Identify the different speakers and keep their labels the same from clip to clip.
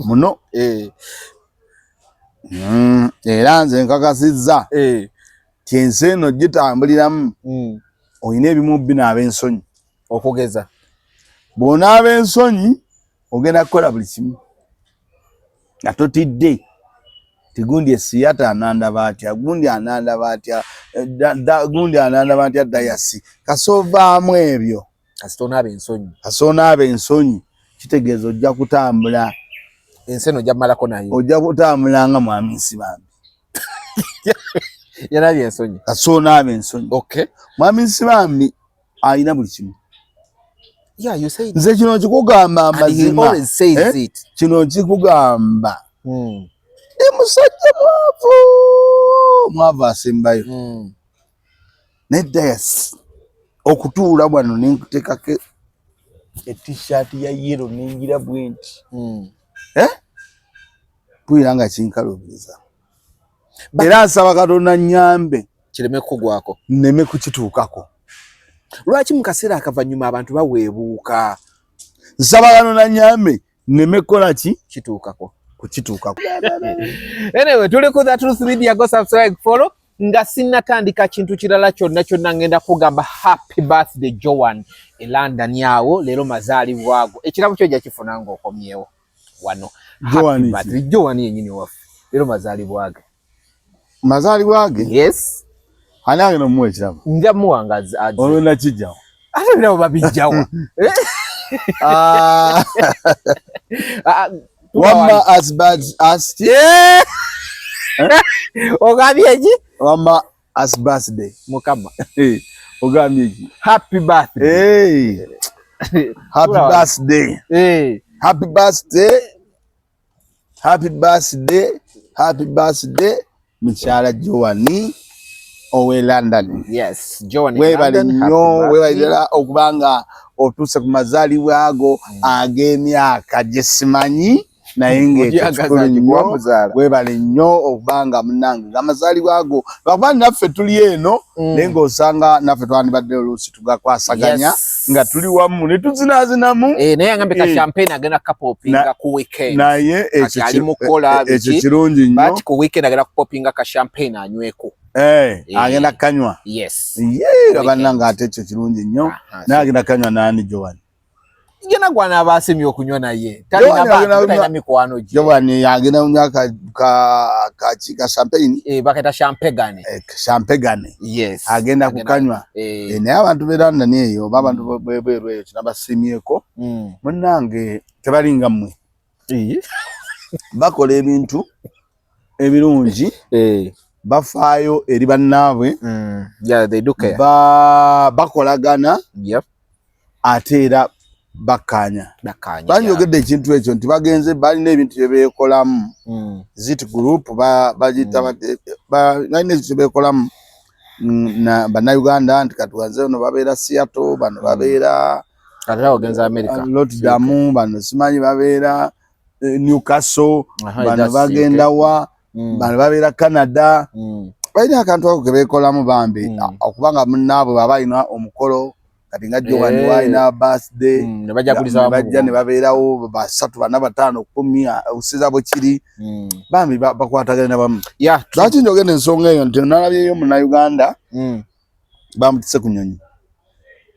Speaker 1: Muno. Era nze nkakasizza ti ensi eno gitambuliramu olina ebimu binaaba ensonyi.
Speaker 2: Okugeza?
Speaker 1: Bw'onaaba ensonyi, ogenda kukola buli kimu nga totidde ti gundi esiyata anandaba atya, gundi anandaba atya, gundi anandaba atya. Dayasi kasoovaamu ebyo.
Speaker 2: Kasita onaaba ensonyi.
Speaker 1: Kasoonaaba ensonyi, kitegeeza ojja kutambula.
Speaker 2: Ensi eno ojja malako naye.
Speaker 1: Ojja kutambula nga Mwami Nsibambi.
Speaker 2: Yalabye ensonyi.
Speaker 1: Kasoonaaba ensonyi. Mwami Nsibambi alina buli kimu.
Speaker 2: Yeah, you said.
Speaker 1: Nze kino nkikugamba amazima.
Speaker 2: Eh?
Speaker 1: Kino nkikugamba. E musajja mwavu, mwavu asembayo. Naye Dayasi, okutuula wano nenkuteekako e T-shirt ya yellow nengira bwe nti, Eh? Mpulira nga kinkalubiriza, era nsaba Katonda nyambe
Speaker 2: kireme kukugwako.
Speaker 1: Nneme kukituukako.
Speaker 2: Lwaki mu kaseera akavanyuma abantu baweebuuka?
Speaker 1: Nsaba Katonda nyambe nneme kukola ki?
Speaker 2: Kituukako.
Speaker 1: Kukituukako.
Speaker 2: Anyway, tuli ku The Truth Media. Go subscribe, follow. Nga sinnatandika kintu kirala kyonna kyonna, ngenda kugamba happy birthday, Joan e London awo. Leero mazaalibwago. Ekirabo kyo ojja kifuna ng'okomyewo wano.
Speaker 1: Joan?
Speaker 2: Happy birthday, Joan yennyini waffe. Leero mazaalibwage.
Speaker 1: Mazaalibwa ge?
Speaker 2: Yes.
Speaker 1: Ani agenda omuwa ekirabo?
Speaker 2: Nja muwanga.
Speaker 1: Olwo nakijjawo.
Speaker 2: Ate ebirabo babijjawa?
Speaker 1: Ah.
Speaker 2: Ah,
Speaker 1: wamma as bad as
Speaker 2: Ogambye ki?
Speaker 1: Wamma as birthday.
Speaker 2: Mukama.
Speaker 1: Eh, ogambye ki?
Speaker 2: Happy birthday.
Speaker 1: Hey. Happy birthday.
Speaker 2: Hey.
Speaker 1: Happy birthday, happy birthday, happy birthday, mukyala Joani owe London.
Speaker 2: Yes, Joan.
Speaker 1: Webale nnyo, webale ddala okubanga otuuse ku mazaalibwa ago ag'emyaka gye simanyi, naye ng'ekyo kikulu nnyo. Webale nnyo okubanga munnange ng'amazaalibwa ago, lwakuba naffe tuli eno, naye ng'osanga naffe twandibadde oluusi tugakwasaganya nga tuli wamu ne tuzinaazinamu.
Speaker 2: Eh, naye agambe ka champagne agenda kapopinga ku weekend.
Speaker 1: Naye
Speaker 2: ekyo ali mukola.
Speaker 1: Ekyo kirungi nnyo.
Speaker 2: But ku weekend agenda kupopinga ka champagne anyweko.
Speaker 1: Eh, agenda kanywa?
Speaker 2: Yes.
Speaker 1: Ye bannange, ate ekyo kirungi nnyo. Naye agenda kanywa nani, Joan?
Speaker 2: Jena gwana abasemye okunywa naye talina mikwano gye.
Speaker 1: Joan agenda kunywa ka champagne.
Speaker 2: Eh, baketa champagne.
Speaker 1: Eh, champagne.
Speaker 2: Yes.
Speaker 1: Agenda kukanywa.
Speaker 2: Eh.
Speaker 1: Naye abantu b'e London eyo oba abantu b'ebweru eyo kinabasimyeko, munnange tebalinga mmwe. Bakola ebintu ebirungi, bafaayo eri bannaabwe.
Speaker 2: Yeah, they do care.
Speaker 1: Bakolagana. Ate era bakkaanya.
Speaker 2: Bakkaanya.
Speaker 1: Banjogedde ekintu ekyo nti bagenze balina ebintu bye beekolamu. Zit group bagiyita, balina ebintu bye beekolamu na Bannayuganda nti katuganze bano babeera Seattle, bano babeera
Speaker 2: Ate ogenza America.
Speaker 1: Rotterdam, bano simanyi babeera Newcastle, bano bagenda wa, bano babeera Canada. Balina akantu ako ke beekolamu bambi, okubanga munnaabwe baba alina omukolo, kati nga Joan walina birthday,
Speaker 2: ne bajaguliza wamu.
Speaker 1: Bajja ne babeerawo basatu, bana, bataano, 10, okusinza bwe kiri. Bambi bakwatagana bamu. Lwaki njogenda ensonga eyo nti nalabyeyo Munnayuganda bamutise ku nyonyi.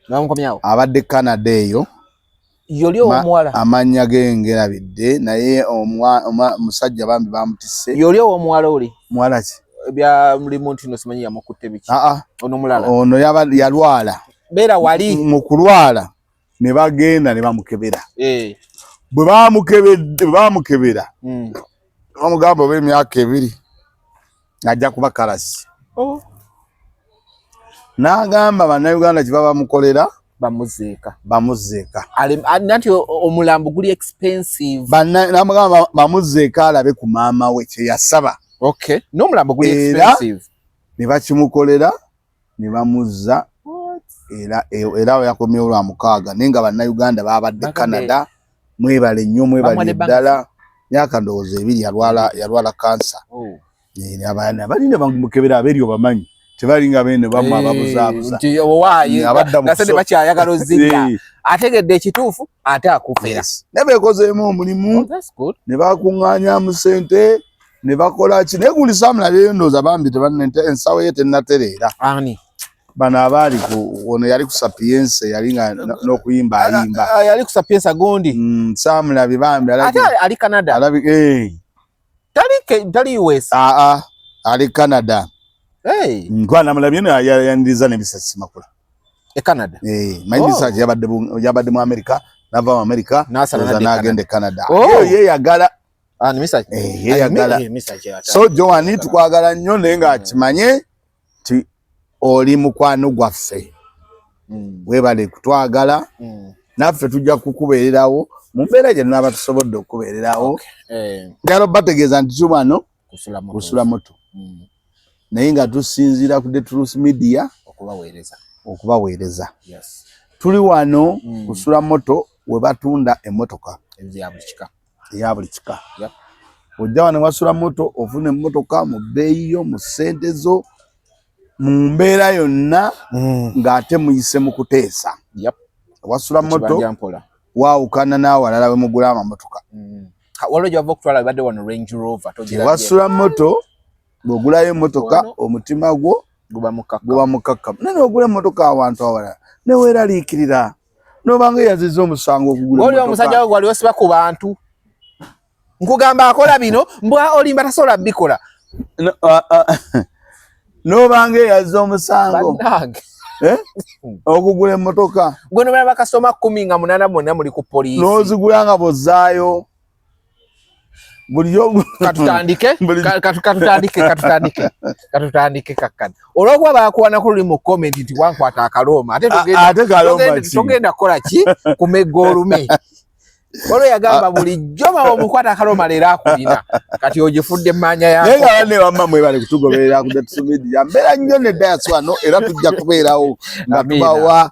Speaker 2: Bamukomyawo.
Speaker 1: Abadde Canada eyo.
Speaker 2: Yoli owomuwala?
Speaker 1: Amannya ge ngerabidde, naye omusajja bambi bamutisse.
Speaker 2: Yoli owomuwala oli?
Speaker 1: Muwala ki?
Speaker 2: Bya mulimu nti no simanyi yamukutte biki.
Speaker 1: Aa.
Speaker 2: Ono mulala.
Speaker 1: Ono yalwala.
Speaker 2: Beera wali.
Speaker 1: Mu kulwala ne bagenda ne bamukebera. Bwe bamukebera, bamugamba oba emyaka 2 ajja kuba kalasi.
Speaker 2: Oh.
Speaker 1: N'agamba Bannayuganda kye baba bamukolera.
Speaker 2: Bamuziika.
Speaker 1: Bamuziika.
Speaker 2: Anti omulambo guli expensive.
Speaker 1: N'amugamba bamuziika alabe ku maama we, kye yasaba.
Speaker 2: Okay, n'omulambo guli
Speaker 1: Era
Speaker 2: expensive.
Speaker 1: Ne bakimukolera ne bamuzza. Era yakomyewo lwa mukaaga, naye nga Bannayuganda babadde Canada. Mwebale nnyo, mwebale
Speaker 2: Bamuwadde
Speaker 1: ddala. Myaka ndowooza 2 yalwala kansa.
Speaker 2: Oh.
Speaker 1: Abaana balina bamukebera abeeri obamanyi. Tebalinga bene bamwe ababuzaabuza.
Speaker 2: Nti owaaye
Speaker 1: Abadda mu
Speaker 2: nga sente bakyayagala ozirya. Ategedde ekituufu ate akufera.
Speaker 1: Yes. Ne beekozeemu omulimu.
Speaker 2: Oh, that's good.
Speaker 1: Ne bakuŋŋaanyamu ssente ne bakola ki, naye gundi saamulabyeyo, ndowooza bambi tebanne, ensawo ye tennatereera.
Speaker 2: Ani?
Speaker 1: Bano abaali ku ono yali ku Sapiense, yali nga n'okuyimba ayimba.
Speaker 2: Ah, yali ku Sapienza gundi.
Speaker 1: Saamulabye bambi.
Speaker 2: Ate ali Canada.
Speaker 1: Alabi, eh.
Speaker 2: Tali US.
Speaker 1: Aa, ali Canada.
Speaker 2: Hey.
Speaker 1: Kuba namulabye no yaniriza n'ebisasi makula.
Speaker 2: E Canada.
Speaker 1: Eh, manyi
Speaker 2: Oh.
Speaker 1: Misaki yabadde mu America, nava mu America
Speaker 2: N'asala
Speaker 1: ndowooza
Speaker 2: n'adda e
Speaker 1: n'agenda e Canada.
Speaker 2: Oh.
Speaker 1: Ye yagala.
Speaker 2: Ah, ni Misaki.
Speaker 1: Eh, ye yagala.
Speaker 2: Misaki ate.
Speaker 1: So Joan, tukwagala nnyo, naye ng'akimanye nti oli mukwano gwaffe. Weebale kutwagala. Naffe tujja kukubeererawo mu mbeera gye tunaaba tusobodde okukubeererawo. Njagala obategeeza nti tuli wano
Speaker 2: Kusula moto.
Speaker 1: Kusula moto. Naye nga tusinziira ku The Truth Media
Speaker 2: okubaweereza.
Speaker 1: Okubaweereza. Tuli wano kusula moto we batunda emmotoka
Speaker 2: eya buli kika.
Speaker 1: Eya buli kika. Ojja wano wasula moto, ofuna emmotoka mu bbeeyi yo, mu ssente zo, mu mbeera yonna, ng'ate muyise mu kuteesa. Wasula moto
Speaker 2: Ekibanja mpola.
Speaker 1: Waawukana n'awalala we mugula amamotoka.
Speaker 2: Waliwo gye bava okutwala badde wano Range Rover togirabye.
Speaker 1: Wasula moto, bw'ogulayo emmotoka
Speaker 2: Wano.
Speaker 1: omutima gwo
Speaker 2: guba mukakkamu.
Speaker 1: Guba mukakkamu. Naye n'ogula emmotoka awantu awalala neweeraliikirira n'obanga eyazizza omusango okugula
Speaker 2: Oli
Speaker 1: emmotoka.
Speaker 2: omusajja we gwali osiba ku bantu, nkugamba akola bino mbwa olimba tasobola bikola.
Speaker 1: No, n'obanga eyazza omusango
Speaker 2: Bannange.
Speaker 1: Eh? Okugula emmotoka.
Speaker 2: Gwe nomala bakasoma 18 bonna muli ku poliisi.
Speaker 1: N'ozigula nga bw'ozzaayo bulijjo.
Speaker 2: Katutandike, katutandike kakkana, olwokuba bakuwanako luli mu comment nti wankwata akalooma, ate
Speaker 1: Ate kalooma ki?
Speaker 2: togenda kukola ki kumegga olume. Waliwo yagamba bulijjo mama omukwata akalooma, leero akulina kati ogifudde emmanya
Speaker 1: Naye nga
Speaker 2: yako.
Speaker 1: banne wamma mwebale kutugoberera ku The Truth Media. Mbeera nnyo ne Dayas wano, era tujja kubeerawo nga
Speaker 2: Amiina.
Speaker 1: tubawa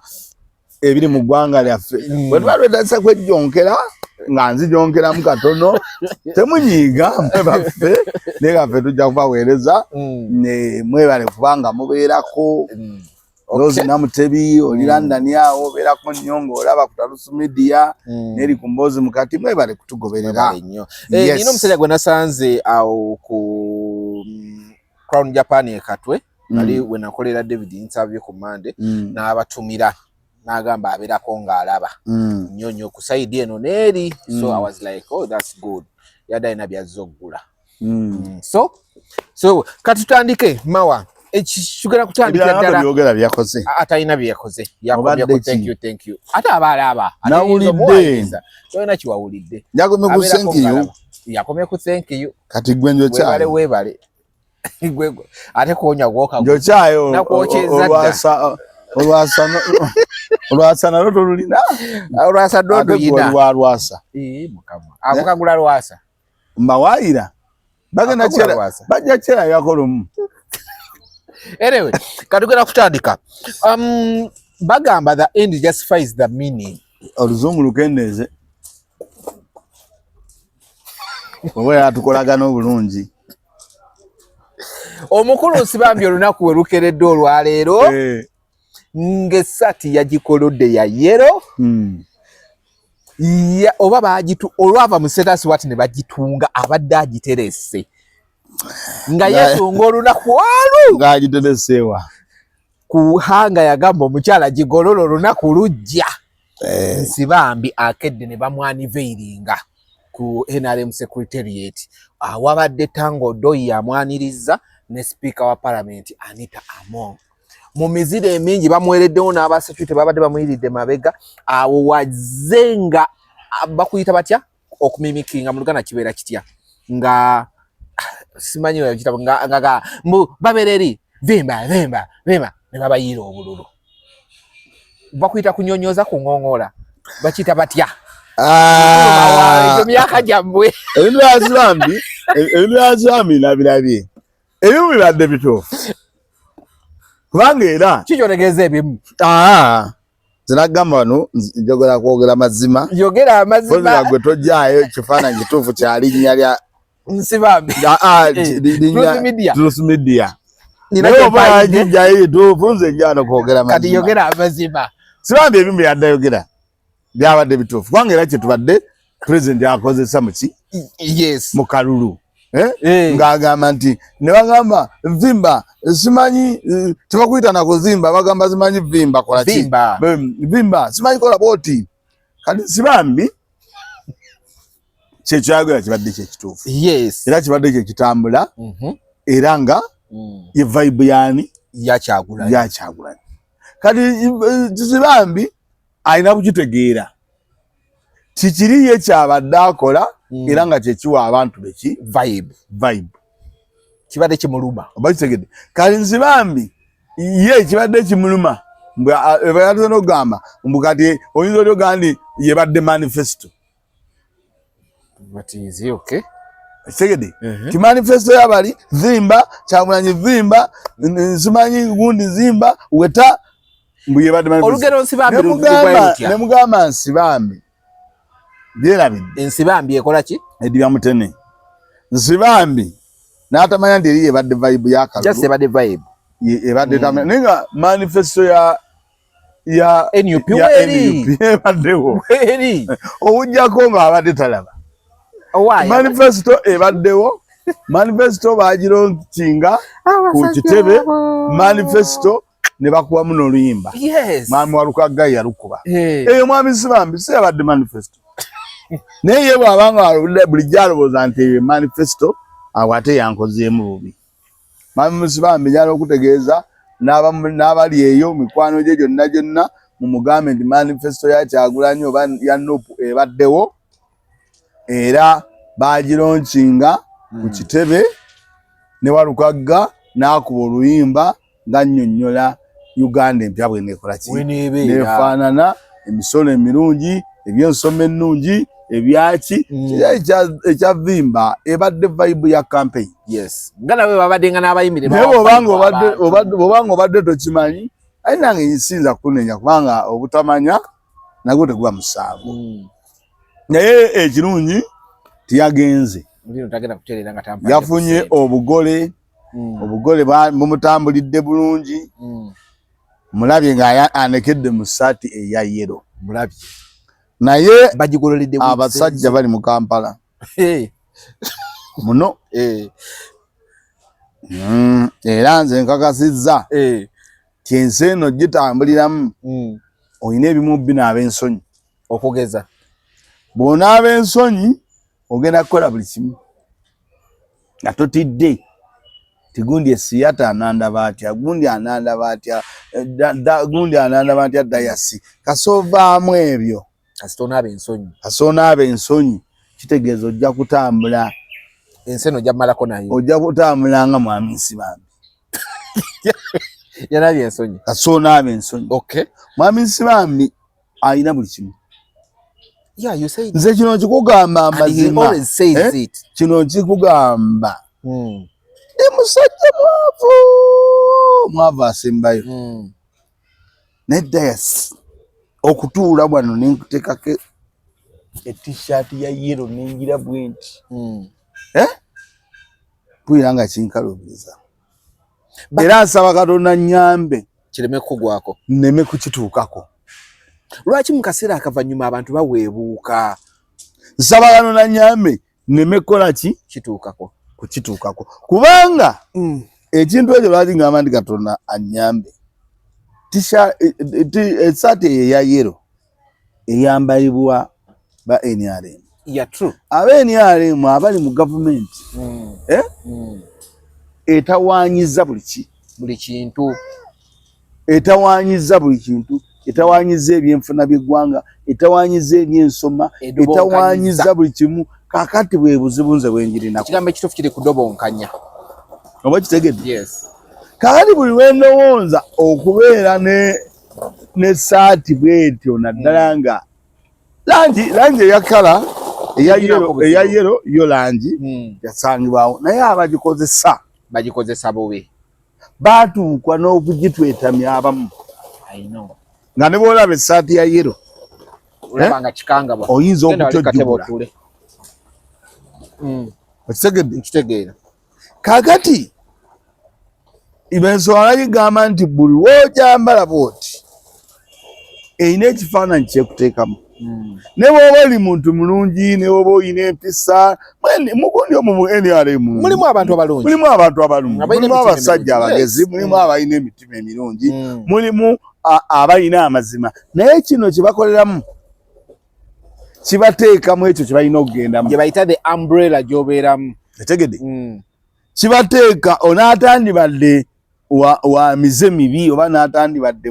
Speaker 1: ebiri mu ggwanga lyaffe. Bwe tuba twetagisa kwejjonkera nga nzijonkeramu katono, temunyiiga, mwe baffe, naye nga ffe tujja kubaweereza. Ne mwebale kubanga mubeerako. Rose Namutebi oli London awo, obeerako nnyo ng'olaba ku Talusu Media neri ku Mboozi Mukati. Mwebale kutugoberera.
Speaker 2: Mwebale nnyo. Eh,
Speaker 1: Yes.
Speaker 2: nina omusajja gwe nasanze awo ku Crown Japan e Katwe, nali we nakolera David interview ku Monday, n'abatumira n'agamba abeerako ng'alaba nnyo nnyo ku side eno n'eri, so I was like, oh, that's good, yadde alina byazza oggula. So katutandike mawa ekigenda kutandikira
Speaker 1: Ebirala
Speaker 2: ddala.
Speaker 1: byogera byakoze.
Speaker 2: Atalina bye yakoze.
Speaker 1: Obadde
Speaker 2: Yakomyeko
Speaker 1: ki?
Speaker 2: thank you, thank you, ate aba alaba. Ate
Speaker 1: Nawulidde.
Speaker 2: yinza omuwayiriza. Tolina kiwawulidde.
Speaker 1: Yakomye ku
Speaker 2: Abeerako
Speaker 1: thank you.
Speaker 2: ng'alaba. Yakomye ku thank you.
Speaker 1: Kati gwe
Speaker 2: Webale.
Speaker 1: njokyayo.
Speaker 2: Webale. Ate konya gwoka.
Speaker 1: Njokyayo.
Speaker 2: Nakwokyeza dda.
Speaker 1: Olwasa nalwo tolulina.
Speaker 2: Olwasa
Speaker 1: Ate gwe
Speaker 2: doduyina
Speaker 1: oli wa lwasa.
Speaker 2: Mukama akukagula lwasa.
Speaker 1: Mbawaayira bagenda
Speaker 2: Akagula
Speaker 1: kyera
Speaker 2: lwasa.
Speaker 1: bajja kyerabirako lumu.
Speaker 2: Anyway, katugenda kutandika. Bagamba the end justifies the meaning.
Speaker 1: Oluzungu lukendeeze oba yatukolagana obulungi.
Speaker 2: Omukulu Nsibambi olunaku we lukeredde olwaleero ng'essaati yagikolodde ya yellow. Ya, oba bagitu olwava mu status wati ne bagitunga, abadde agiterese nga yesunga olunaku olwo.
Speaker 1: Ng'agitereseewa?
Speaker 2: Kuhanga yagamba omukyala gigolola, olunaku lujja. Nsibambi akedde ne bamwaniveiringa ku NRM secretariat, awabadde Tanga Odoi yamwaniriza ne sipiika wa palamenti Anita Among. Mu miziro emingi bamuwereddewo n'abasecurity babadde bamuyiridde mabega awo, wazze nga bakuyita batya okumimikinga mu Luganda kibeera kitya, nga simanyi bakiyita nga mbu babeera eri vimba vimba vimba ne babayiira obululu, bakuyita kunyonyoza, kuŋoŋola, bakiyita batya?
Speaker 1: Ah.
Speaker 2: Egyo myaka gyammwe.
Speaker 1: Ebintu bya Nsibambi nabirabye, ebimu bibadde bituufu kubanga era
Speaker 2: Kikyotegeeza ebimu?
Speaker 1: Ah, nze nagamba wano njogera kwogera mazima.
Speaker 2: Yogera amazima.
Speaker 1: Kozera gwe tojjaayo ekifaananyi kituufu kya linnya lya
Speaker 2: Nsibambi.
Speaker 1: Ah,
Speaker 2: Eh,
Speaker 1: linnya
Speaker 2: Truth Media.
Speaker 1: Truth Media. Naye oba yagijjayo kituufu, nze njala kwogera
Speaker 2: mazima. Kati yogera amazima.
Speaker 1: Sibambi ebimu byadde ayogera byabadde bituufu, kubanga era kyetubadde president akozesa muki
Speaker 2: yes
Speaker 1: mu kalulu eh? Eh. Ng'agamba nti ne bagamba vimba simanyi eh, tebakuyita na kuzimba, bagamba simanyi vimba kola ki
Speaker 2: vimba,
Speaker 1: vimba simanyi kola bwoti. Kati Sibambi kyekyayogera kibadde kyekituufu
Speaker 2: yes
Speaker 1: era kibadde kyekitambula era nga ye vibe yani
Speaker 2: ya Kyagulanyi
Speaker 1: ya Kyagulanyi. Kati Sibambi alina kukitegeera kikiri ye kyabadde akola era nga kyekiwa abantu beki
Speaker 2: vibe
Speaker 1: vibe
Speaker 2: kibadde kimuluma
Speaker 1: oba kitegedde. Kati Nsibambi ye kibadde kimuluma ebadde n'okugamba mbu kati oyinza otya ogamba nti yebadde manifesto.
Speaker 2: But is he okay?
Speaker 1: Kitegedde ti manifesto yabali zimba Kyagulanyi zimba nsimanyi gundi zimba weta mbu yebadde manifesto.
Speaker 2: Olugero Nsibambi
Speaker 1: ne mugamba Nsibambi byerabidde.
Speaker 2: Ensibambi ekola ki?
Speaker 1: Edibya mutene. Nsibambi n'atamanya nti eri ebadde vibe ya kalulu.
Speaker 2: Just ebadde vibe.
Speaker 1: Ebadde tamanya naye nga manifesto ya ya
Speaker 2: NUP
Speaker 1: ya
Speaker 2: weri.
Speaker 1: NUP ebaddewo.
Speaker 2: Weri.
Speaker 1: Owujjako ng'abadde talaba.
Speaker 2: Why?
Speaker 1: Manifesto ebaddewo. Manifesto bagirontinga ku kitebe. Manifesto ne bakubamu n'oluyimba.
Speaker 2: Yes.
Speaker 1: Mwami Walukagga yalukuba.
Speaker 2: Hey.
Speaker 1: Eyo mwami Nsibambi si yabadde manifesto. Naye ye bw'abanga bulijjo alowooza nti eyo manifesto, awo ate yankozeemu bubi. Mwami Nsibambi njagala okutegeeza n'abali eyo mikwano gye gyonna gyonna mumugambe nti manifesto ya Kyagulanyi oba ya NUP ebaddewo era bagironkinga ku kitebe ne Walukagga n'akuba oluyimba ng'annyonnyola Uganda empya bw'eneekola ki neefaanana, emisolo emirungi, ebyensoma ennungi, ebyaki ekya vimba ebadde vibe ya campaign.
Speaker 2: Yes. Nga nabo babadde nga n'abayimire.
Speaker 1: Naye bw'obanga obadde tokimanyi, aye nange nsinza kukunenya kubanga obutamanya nagwo teguba musango. Naye ekirungi tiyagenze. Yafunye obugole. Obugole bumutambulidde bulungi. Mulabye nga anekedde mu ssaati eya yero.
Speaker 2: Mulabye.
Speaker 1: Naye
Speaker 2: bagigololedde
Speaker 1: abasajja bali mu Kampala. Muno. Era nze nkakasizza ti ensi eno gitambuliramu olina ebimu binaaba ensonyi.
Speaker 2: Okugeza.
Speaker 1: Bw'onaaba ensonyi ogenda kukola buli kimu nga totidde ti gundi esiyata anandaba atya, gundi anandaba atya, gundi anandaba atya dayasi. Kasoovaamu ebyo.
Speaker 2: Kasita onaaba ensonyi.
Speaker 1: Kasita onaaba ensonyi kitegeeza ojja kutambula.
Speaker 2: Ensi eno ojja kumalako nayo.
Speaker 1: Ojja kutambula nga mwami Nsibambi.
Speaker 2: Yanaabye ensonyi.
Speaker 1: Kasita onaaba ensonyi.
Speaker 2: Okay.
Speaker 1: Mwami Nsibambi alina buli kimu.
Speaker 2: Yeah, you said.
Speaker 1: Nze kino nkikugamba
Speaker 2: And he
Speaker 1: amazima.
Speaker 2: always says it.
Speaker 1: Kino nkikugamba. Ndi musajja mwavu. Mwavu asembayo. Naye dayasi okutuula wano ne nkuteekako e-t-shirt ya yellow ne ngira bwe nti. Mpulira nga kinkaluubiriza. Era nsaba Katonda nnyambe.
Speaker 2: Kireme kukugwako.
Speaker 1: Nneme kukituukako.
Speaker 2: Lwaki mu kaseera akavannyuma abantu baweebuuka?
Speaker 1: Nsaba Katonda nnyambe nneme kukola ki?
Speaker 2: Kituukako.
Speaker 1: Kukituukako. Kubanga ekintu ekyo lwaki ngamba nti Katonda annyambe. Essaati eyo eya yellow eyambalibwa ba NRM.
Speaker 2: Yeah, true.
Speaker 1: Aba NRM abali mu gavumenti etawaanyiza buli ki?
Speaker 2: Buli kintu.
Speaker 1: Etawaanyiza buli kintu, etawaanyiza ebyenfuna by'eggwanga, etawaanyiza ebyensoma, etawaanyiza buli kimu. Kaakati bwe buzibu nze bwe ngirinako.
Speaker 2: Ekigambo ekituufu kiri kudobonkanya.
Speaker 1: Oba kitegedde?
Speaker 2: Yes.
Speaker 1: Kaakati buli lwe ndowooza okubeera n'essaati bw'etyo naddala nga langi eya kkala eya yellow yo langi yasangibwawo, naye abagikozesa
Speaker 2: bagikozesa bubi.
Speaker 1: Baatuukwa n'okugitwetamya abamu.
Speaker 2: I know.
Speaker 1: Nga ne bw'olaba essaati ya yellow,
Speaker 2: Olaba nga kikangabwa.
Speaker 1: Oyinza
Speaker 2: Genda wali katebe
Speaker 1: okutojjugula.
Speaker 2: otuule.
Speaker 1: Okitegedde?
Speaker 2: Nkitegeera.
Speaker 1: Kaakati Ensonga lwaki gamba nti buli lw'ogyambala bw'oti erina ekifaananyi kyekuteekamu. Ne bw'oba oli muntu mulungi, ne bw'oba olina empisa, mugundi omwo mu NRM
Speaker 2: mulimu abantu abalungi,
Speaker 1: mulimu abantu abalungi, mulimu abasajja abagezi, mulimu abalina emitima emirungi, mulimu abalina amazima, naye kino kye bakoleramu kibateekamu ekyo kye balina okugendamu,
Speaker 2: gye bayita the umbrella gy'obeeramu.
Speaker 1: Otegedde? Kibateeka onaatandibadde wa mize mibi oba n'atandibadde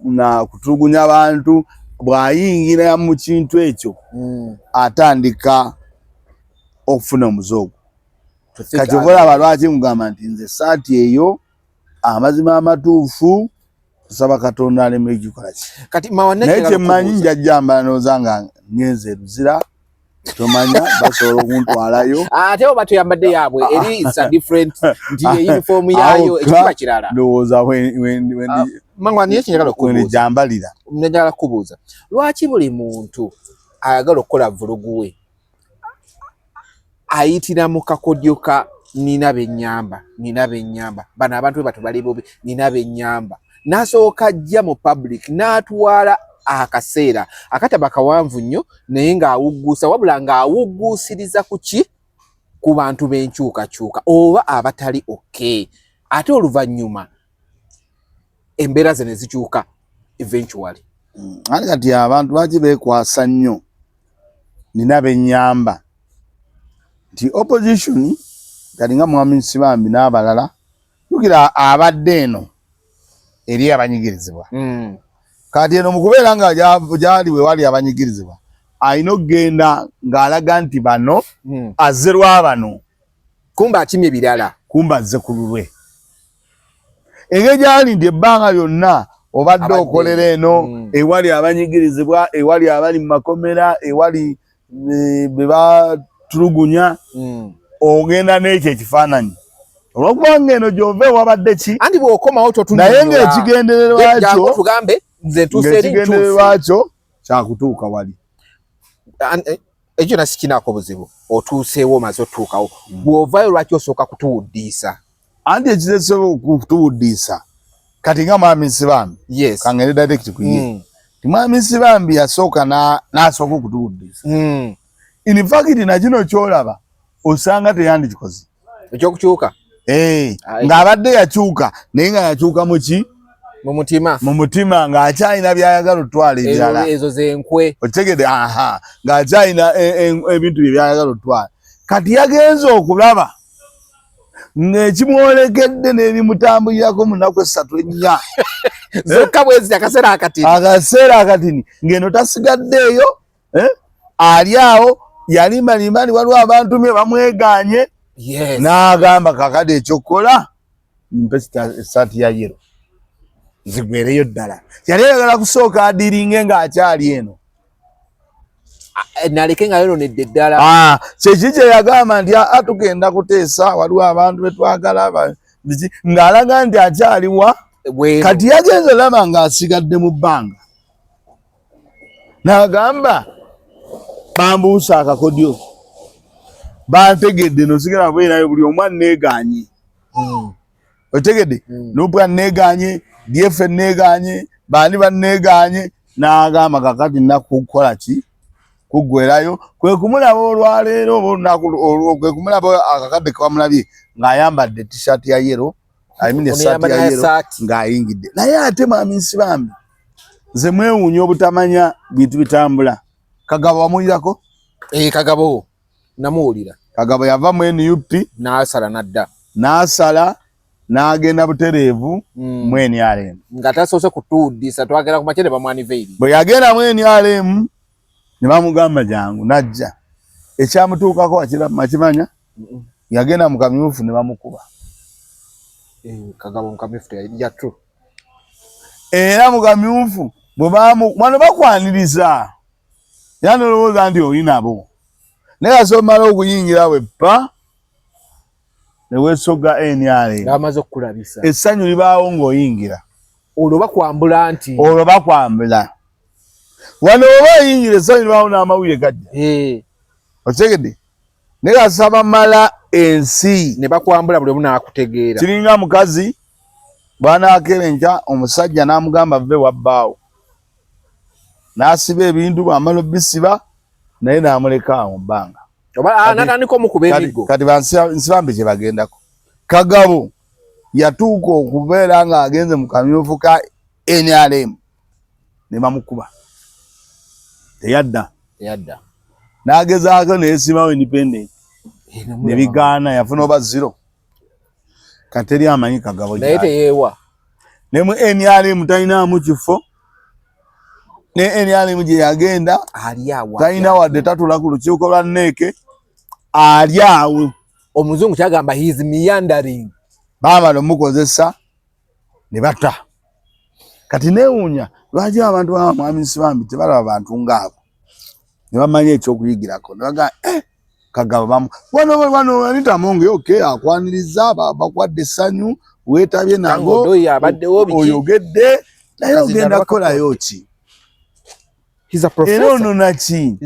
Speaker 1: na kutulugunya abantu, bw'ayingira mu kintu ekyo atandika okufuna omuze ogwo. Kati oba olaba lwaki mugamba nti nze essaati eyo amazima amatuufu nsaba Katonda aleme gikola ki.
Speaker 2: Kati
Speaker 1: naye kyemmanyi njajjambala ndowooza nga ngenze e Luzira, tomanya basobola okuntwalayo.
Speaker 2: Ate oba toyambadde yaabwe eri it's a different nti ye uniform yaayo ekiba kirala.
Speaker 1: Ndowooza
Speaker 2: Mangwa niye kinjagala okubuuza.
Speaker 1: Wendijambalira.
Speaker 2: Njagala kubuuza lwaki buli muntu ayagala okukola vulugu we ayitira mu kakodyo ka nina bennyamba, nina bennyamba, bano abantu be bato bali bubi, nina bennyamba, n'asooka ajja mu public n'atwala akaseera akataba kawanvu nnyo naye ng'awugguusa, wabula ng'awugguusiriza ku ki? Ku bantu b'enkyukakyuka oba abatali okay, ate oluvannyuma embeera ze ne zikyuka eventually.
Speaker 1: Ate kati abantu lwaki beekwasa nnyo nina bennyamba nti opposition kati nga Mwami Nsibambi n'abalala, jjukira abadde eno eri abanyigirizibwa. Kati eno mu kubeera nga gyali we wali abanyigirizibwa, alina okugenda ng'alaga nti bano azze lwa bano,
Speaker 2: kumba akimye birala,
Speaker 1: kumba azze ku lulwe. Engeri gyali nti ebbanga lyonna obadde okolera eno ewali abanyigirizibwa, ewali abali mu makomera, ewali be batulugunya, ogenda n'ekyo ekifaananyi olwokubanga eno gy'ova ewabadde ki,
Speaker 2: anti bw'okomawo totunyonnyola.
Speaker 1: Naye ng'ekigendererwa kyo
Speaker 2: tugambe nze ntuuse eri
Speaker 1: ng'ekigendererwa kyo kyakutuuka wali.
Speaker 2: Ekyo na sikinaako buzibu, otuuseewo omaze otuukawo, bw'ovaayo lwaki osooka kutuwuddiisa?
Speaker 1: Anti ekisobola okutuwuddiisa kati nga Mwami Nsibambi, kangende direct ku ye, ti Mwami Nsibambi yasooka n'asooka okutuwuddiisa. In fact na kino ky'olaba osanga teyandikikoze
Speaker 2: ekyokukyuka
Speaker 1: ng'abadde yakyuka, naye nga yakyuka mu ki?
Speaker 2: Mu mutima.
Speaker 1: Mu mutima, ng'akyalina by'ayagala otwala ebirala.
Speaker 2: Ezo zenkwe.
Speaker 1: Otegedde? Aha, ng'akyalina ebintu bye by'ayagala otwala. Kati yagenze okulaba ng'ekimwolekedde n'ebimutambulirako mu nnaku 3 4
Speaker 2: zokka bwezi, akaseera akatini,
Speaker 1: akaseera akatini ng'eno tasigaddeeyo, ali awo yalimbalimba nti waliwo abantu bye bamwegaanye, n'agamba kakati ekyokukola mpe essaati ya yellow zigwereyo ddala. Yali ayagala kusooka adiringe ng'akyali eno,
Speaker 2: naleke nga yononedde ddala.
Speaker 1: Kyeki kye yagamba nti tugenda kuteesa, waliwo abantu betwagala, ng'alaga nti akyaliwa. Kati yagenze olaba ng'asigadde mu bbanga, n'agamba bambuusa akakodyo, bantegedde nosigala kubeerayo, buli omu anneegaanye. Otegedde? NUP anneegaanye, DF enneegaanye, baani banneegaanye. N'agamba kakati nnakukola ki kuggwerayo, kwe kumulaba olwaleero oba olunaku olwo, kwe kumulaba akakadde kewamulabye ng'ayambadde t-shirt ya yellow, I mean essaati ya yellow ng'ayingidde. Naye ate Mwami Nsibambi nze mwewuunya obutamanya bintu bitambula. Kagabo wamuwulirako?
Speaker 2: Kagabo namuwulira.
Speaker 1: Kagabo yava mu NUP
Speaker 2: n'asala n'adda,
Speaker 1: n'asala n'agenda butereevu mu NRM
Speaker 2: nga tasoose kutuwuddisa. Twagenda ku makya ne bamwaniveiri.
Speaker 1: Bwe yagenda mu NRM ne bamugamba jangu, n'ajja. Ekyamutuukako akimanya, yagenda mu kamyufu ne bamukuba.
Speaker 2: Kagabo mu kamyufu ya true.
Speaker 1: Era mu kamyufu bwe bano bakwaniriza era nolowooza nti oli nabo, naye kasomala okuyingira we pa ne weesogga NRM.
Speaker 2: Bamaze okukulabisa.
Speaker 1: Essanyu libaawo ng'oyingira.
Speaker 2: Olwo bakwambula nti
Speaker 1: olwo bakwambula wano oba oyingira essanyu libaawo n'amawulire gajja. Okitegedde? Naye kasaba mala Ensi
Speaker 2: ne bakwambula buli omu n'akutegeera.
Speaker 1: Kiringa mukazi bw'anaakeera enkya omusajja n'amugamba vve wabbaawo, n'asiba ebintu, bw'amala obisiba naye n'amuleka awo mu bbanga.
Speaker 2: Oba natandika omukuba emiggo.
Speaker 1: Kati bansibambi kye bagendako. Kagabo yatuuka okubeera ng'agenze mu kamyufu ka NRM ne bamukuba, teyadda.
Speaker 2: Teyadda.
Speaker 1: N'agezaako neyesimbawo independent ne bigaana, yafuna oba zero. Kati teri amanyi Kagabo
Speaker 2: naye teyeewa.
Speaker 1: Ne mu NRM talinaamu kifo, ne NRM gye yagenda talina wadde, tatula ku lukiiko lwa NEC, ali awo.
Speaker 2: Omuzungu kyagamba he is meandering.
Speaker 1: Baamala omukozesa ne bata. Kati neewuunya lwaki abantu baba mwami Nsibambi tebalaba bantu ngaabo ne bamanya ekyokuyigirako ne bagamba Kagabo bamu wano wano Anita Among okay akwaniriza, bakwadde essanyu, weetabye nabo, oyogedde, naye ogenda kukolayo ki? Era onona ki?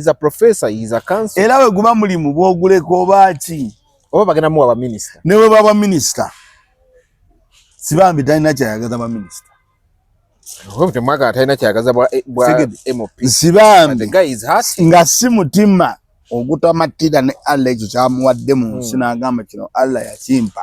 Speaker 1: Era bwe guba mulimu bwoguleka oba ki?
Speaker 2: Oba bagenda muwa baminisita.
Speaker 1: Ne bwe baba minisita, Sibambi talina kyayagaza baminisita.
Speaker 2: Temwagala talina kyayagaza bwa MP.
Speaker 1: Sibambi nga si mutima ogutamatira ne Allah ekyo kyamuwadde mu nsi, n'agamba kino Allah yakimpa.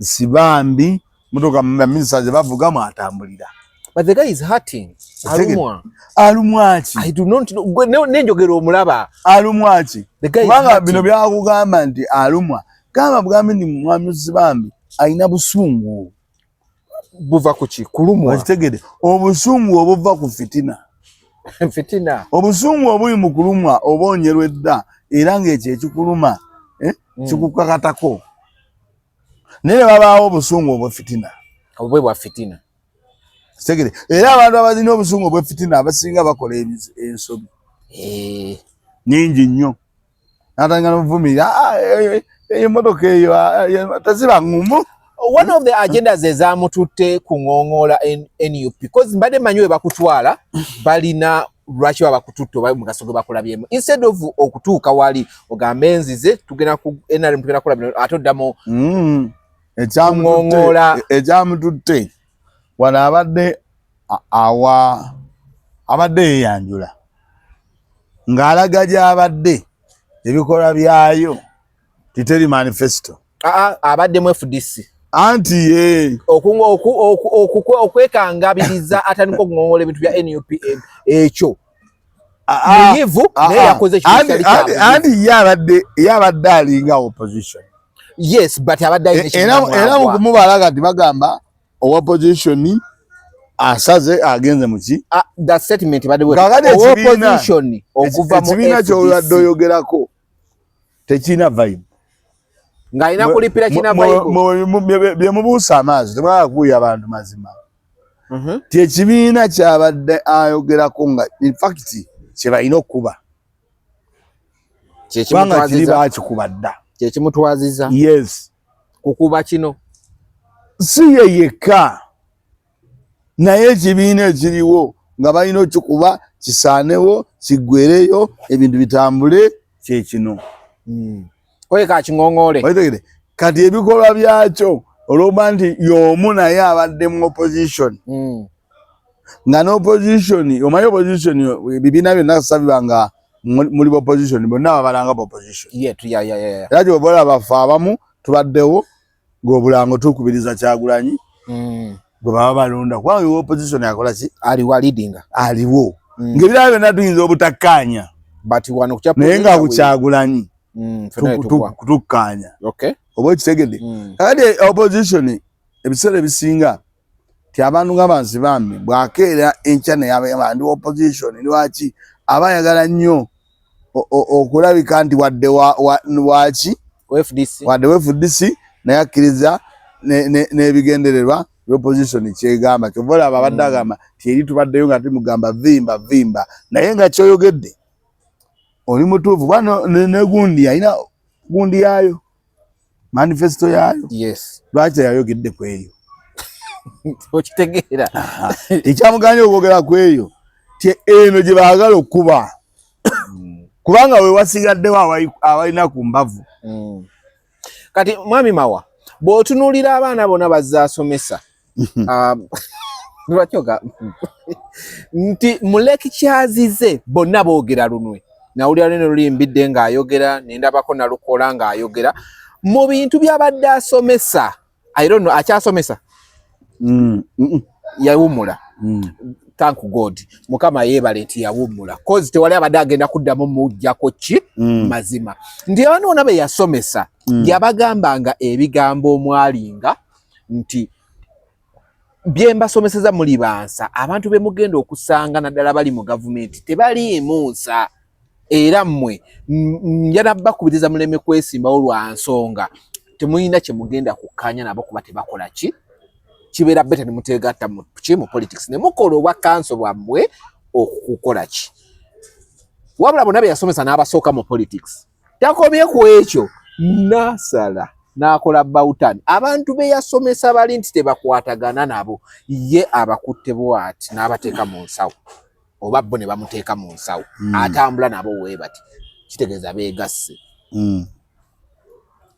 Speaker 1: Sibambi motoka baminisita ze bavuga mwatambulira.
Speaker 2: But the guy is hurting. Alumwa.
Speaker 1: Alumwa ki?
Speaker 2: I do not know. Nenjogera omulaba.
Speaker 1: Alumwa ki? Kubanga bino byakugamba nti alumwa. Gamba bugambi nti mwami Sibambi alina busungu.
Speaker 2: Buva ku ki? Kulumwa.
Speaker 1: Okitegedde? Obusungu obuva ku fitina.
Speaker 2: Fitina.
Speaker 1: Obusungu obuli mu kulumwa oba onyerwedda era ng'ekyo ekikuluma kikukakatako. Naye ne babaawo obusungu obwa fitina.
Speaker 2: Obwe bwa fitina.
Speaker 1: Kitegere. Era abantu abalina obusungu obwa fitina abasinga bakola ensobi. Nyingi nnyo. Natandika n'okuvumirira, emmotoka eyo teziba ŋŋumu.
Speaker 2: One of the agendas ezamututte kuŋoŋoola NUP, because mbadde manyi we bakutwala balina lwaki baba bakututte oba mugaso gwe bakulabyemu, instead of okutuuka wali ogambe nzize tugenda ku NRM tugenda kukola bino, ate oddamu
Speaker 1: Kuŋoŋoola. Ekyamututte wano abadde awa abadde yeeyanjula ng'alaga gy'abadde ebikolwa byayo titeri manifesto.
Speaker 2: Abadde mu FDC.
Speaker 1: Anti ye
Speaker 2: okwekangabiriza atandika okuŋoŋoola ebintu bya NUP ekyo muyivu, naye yakoze ekintu kyali kya
Speaker 1: Anti ye abadde alinga opposition.
Speaker 2: Yes, but abadde alina
Speaker 1: Era mu kumubala kati bagamba owa opposition asaze agenze muki.
Speaker 2: That statement badde
Speaker 1: Kakati
Speaker 2: opposition okuva mu
Speaker 1: ekibiina ky'obadde oyogerako tekirina vibe.
Speaker 2: Ng'alina kulipira kina vibe.
Speaker 1: Bye mubuusa amaaso temwagala kubuulira abantu mazima. Ti ekibiina kyabadde ayogerako nga in fact kye balina okuba kubanga kiri baakikuba dda.
Speaker 2: Kyekimutwaziza.
Speaker 1: Yes.
Speaker 2: Kukuba kino.
Speaker 1: Si ye yekka, naye ekibiina ekiriwo nga balina okikuba kisaanewo kiggwereyo ebintu bitambule kyekino.
Speaker 2: Oye kakiŋoŋoole.
Speaker 1: Okitegedde? Kati ebikolwa byakyo olwokuba nti y'omu naye abadde mu opposition, nga n'opposition omanyi opposition ebibiina byonna sabiba nga muli opposition bonna babalanga opposition. Era kyoba olaba ffe abamu tubaddewo ng'obulango tukubiriza Kyagulanyi gwe baba balonda kubanga opposition akola ki?
Speaker 2: Aliwo leading.
Speaker 1: Aliwo. Ng'ebirala byonna tuyinza obutakkaanya.
Speaker 2: But wano ku
Speaker 1: naye nga ku Kyagulanyi tukkaanya. Oba okitegedde? Kakati opposition ebiseera ebisinga ti abantu nga Bansibambi bw'akeera enkya naye aba ndi opposition, lwaki aba ayagala nnyo okulabika nti wadde waki wadde FDC naye akkiriza n'ebigendererwa opposition kyegamba. Kyova olaba abadde agamba ti eri tubaddeyo nga tumugamba vimba vimba, naye nga kyoyogedde oli mutuufu kuba ne gundi alina gundi yaayo manifesto yaayo. Lwaki teyayogedde ku eyo?
Speaker 2: Okitegeera.
Speaker 1: Ekyamuganye okwogera ku eyo ti eno gye baagala okuba kubanga we wasigaddewo awalina ku mbavu.
Speaker 2: Kati mwami Mawa, bw'otunuulira abaana bonna bazzaasomesa, lwaki nti muleki kyazize bonna boogera lunwe? Nawulira lwene lulimbidde ng'ayogera, nendabako nalukola ng'ayogera mu bintu by'abadde asomesa. I don't know, akyasomesa? Yawummula. Thank God, Mukama yeebale nti yawummula, cause tewali abadde agenda kuddamu mujjako ki. Mazima nti abaana bonna be yasomesa, yabagambanga ebigambo omwalinga nti bye mbasomeseza muli bansa, abantu be mugenda okusanga naddala bali mu gavumenti tebaliimu nsa, era mmwe njala bakubiriza muleme kwesimbawo lwa nsonga temulina kye mugenda kukkaanya nabo, kuba tebakola ki. Kibeera better ne muteegatta mu ki, mu politics, ne mukola obwa kanso bwammwe okukola ki. Wabula bonna be yasomesa n'abasooka mu politics, takomye ku ekyo, nasala n'akola bawutani. Abantu be yasomesa bali nti tebakwatagana nabo, ye abakutte bw'ati n'abateeka mu nsawo, oba bo ne bamuteeka mu nsawo. Atambula nabo wee bati, kitegeeza beegasse.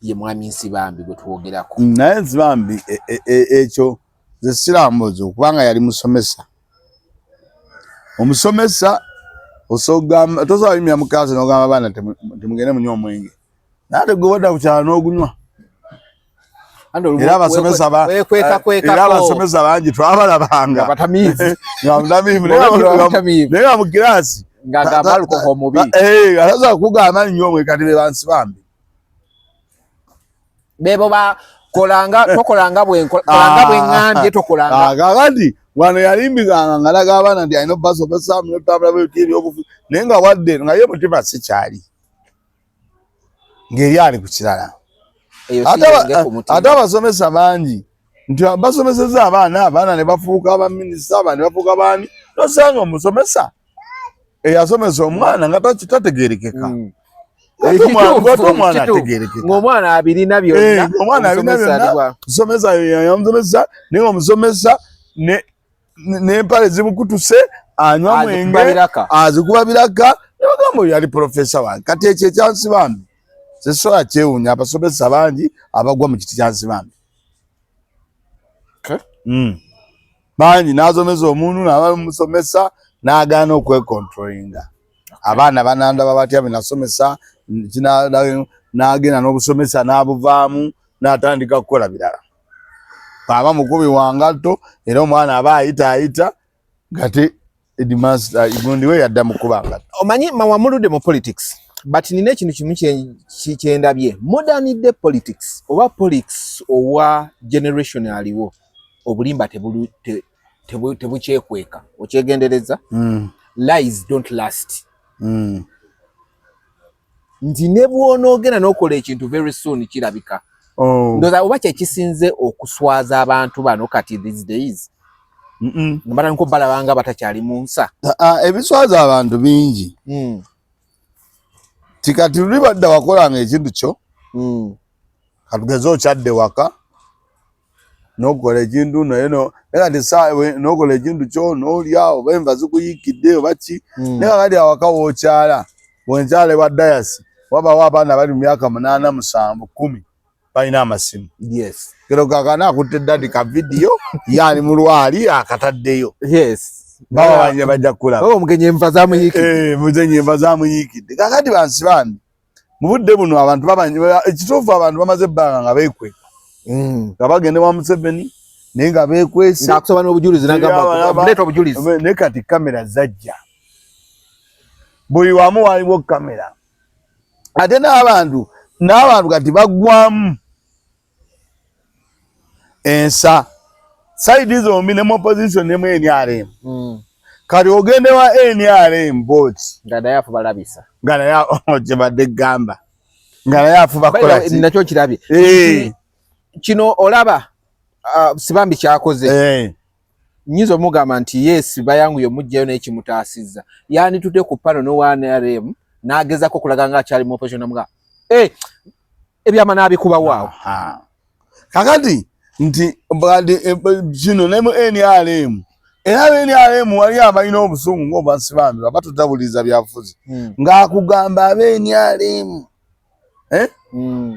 Speaker 2: Ye mwami Nsibambi gwe twogerako.
Speaker 1: Naye Nsibambi ekyo nze sirambuzi, kubanga yali musomesa. Omusomesa osogamba tosobola yimira mu class n'ogamba abaana temugende munywa omwenge, naye ate gwe wadda ku kyalo n'ogunywa. Era abasomesa era abasomesa bangi twabalabanga
Speaker 2: nga batamiivu.
Speaker 1: Nga mutamiivu, naye nga mu kiraasi
Speaker 2: ng'agamba alcohol mubi.
Speaker 1: Atasobola kugamba nnyo omwenge. Kati be baNsibambi.
Speaker 2: Bebo bakolanga tokolanga bwenkolanga bweŋŋambye tokolanga.
Speaker 1: Ah, kakati wano yalimbikanga ngalaga abaana nti alina obasomesa munotambula bweti ebyobufu, naye nga wadde nga ye mutima si kyali ng'eri ali ku kirala.
Speaker 2: Eyo si yenge ku mutima.
Speaker 1: Ate abasomesa bangi nti basomeseza abaana, abaana ne bafuuka abaminisita, abaana ne bafuuka baani, nosanga omusomesa eyasomesa omwana nga tategerekeka. Ate omwana ategerekeka.
Speaker 2: Ng'omwana abirina byonna.
Speaker 1: Eh, omwana abirina
Speaker 2: omusomesa
Speaker 1: byonna.
Speaker 2: Ali
Speaker 1: Omusomesa yamusomesa, naye omusomesa n'empale zimukutuse, anywa
Speaker 2: azikuba
Speaker 1: mwenge,
Speaker 2: biraka.
Speaker 1: Azikuba biraka, nebagamba oyo yali profesa wange. Kati ekyo ekyaNsibambi sisobola kyewunya, abasomesa bangi abagwa mu kiti kyaNsibambi.
Speaker 2: Okay.
Speaker 1: Bangi n'asomesa omuntu naba musomesa n'agaana okwecontrolinga. Abaana banandaba batya benasomesa? N'agenda n'obusomesa n'abuvaamu n'atandika kukola birala. Aba mukubi wa ngatto, era omwana aba ayita ayita nga te headmaster gundi we yadda mukuba ngatto.
Speaker 2: Omanyi mawamuludde mu politics, but nina ekintu kimu kyendabye modern day politics, oba politics owa generation aliwo, obulimba tebukyekweka, okyegendereza. Lies don't last. Nti ne bw'onoogenda n'okola ekintu, very soon kirabika.
Speaker 1: Oh.
Speaker 2: Ndowooza oba kyekisinze okuswaza abantu bano kati these days, batandika obalabanga batakyali mu nsa.
Speaker 1: Ah, ah, ebiswaza abantu bingi. Tikati luli badda wakolanga ekintu kyo, katugeze okyadde waka nokola ekintu, naye naye kati nokola ekintu kyo nolya, oba enva zikuyikidde oba ki, naye kakati awaka wokyala, bwenkyala ewa dayasi, wabawo abaana bali mu myaka 8, 7, 10, balina amasimu. Kero kakana akutte daddy ka vidiyo, ye ali mu lwali akataddeyo. Baba banje bajja kulaba.
Speaker 2: Oba omugenyi enva zamuyikidde.
Speaker 1: Eh, mugenyi enva zamuyikidde. Kakati baNsibambi mu budde buno abantu ekituufu abantu bamaze ebbanga nga beekweka, nga bagenda wa Museveni naye nga beekwese.
Speaker 2: Ng'akusaba n'obujulizi, n'agamba
Speaker 1: Abalaba-
Speaker 2: leeta obujulizi.
Speaker 1: Naye kati kamera zajja buli wamu, waliwo kamera, ate n'abantu kati baggwamu ensa side zombi, ne mu opposition ne mu NRM. Kati ogende wa NRM boti
Speaker 2: Nga naye afuba labisa.
Speaker 1: Nga naye kyebadde gamba nga naye afuba kukola ki?
Speaker 2: Nakyo kirabye.
Speaker 1: Eh.
Speaker 2: Kino olaba Sibambi kyakoze, nyinza omugamba nti yes, bayanguye omugjayo, naye kimutaasizza yanditudde ku pano n'owa NRM n'agezako okulaga nga akyali mu opposition, namuga eh, ebyama n'abikubawo awo.
Speaker 1: Aha. Kakati nti bade kino ne mu NRM, era aba NRM wali abalina obusungu ng'obwaNsibambi, baba totabuliza byabufuzi, ng'akugamba aba NRM, eh?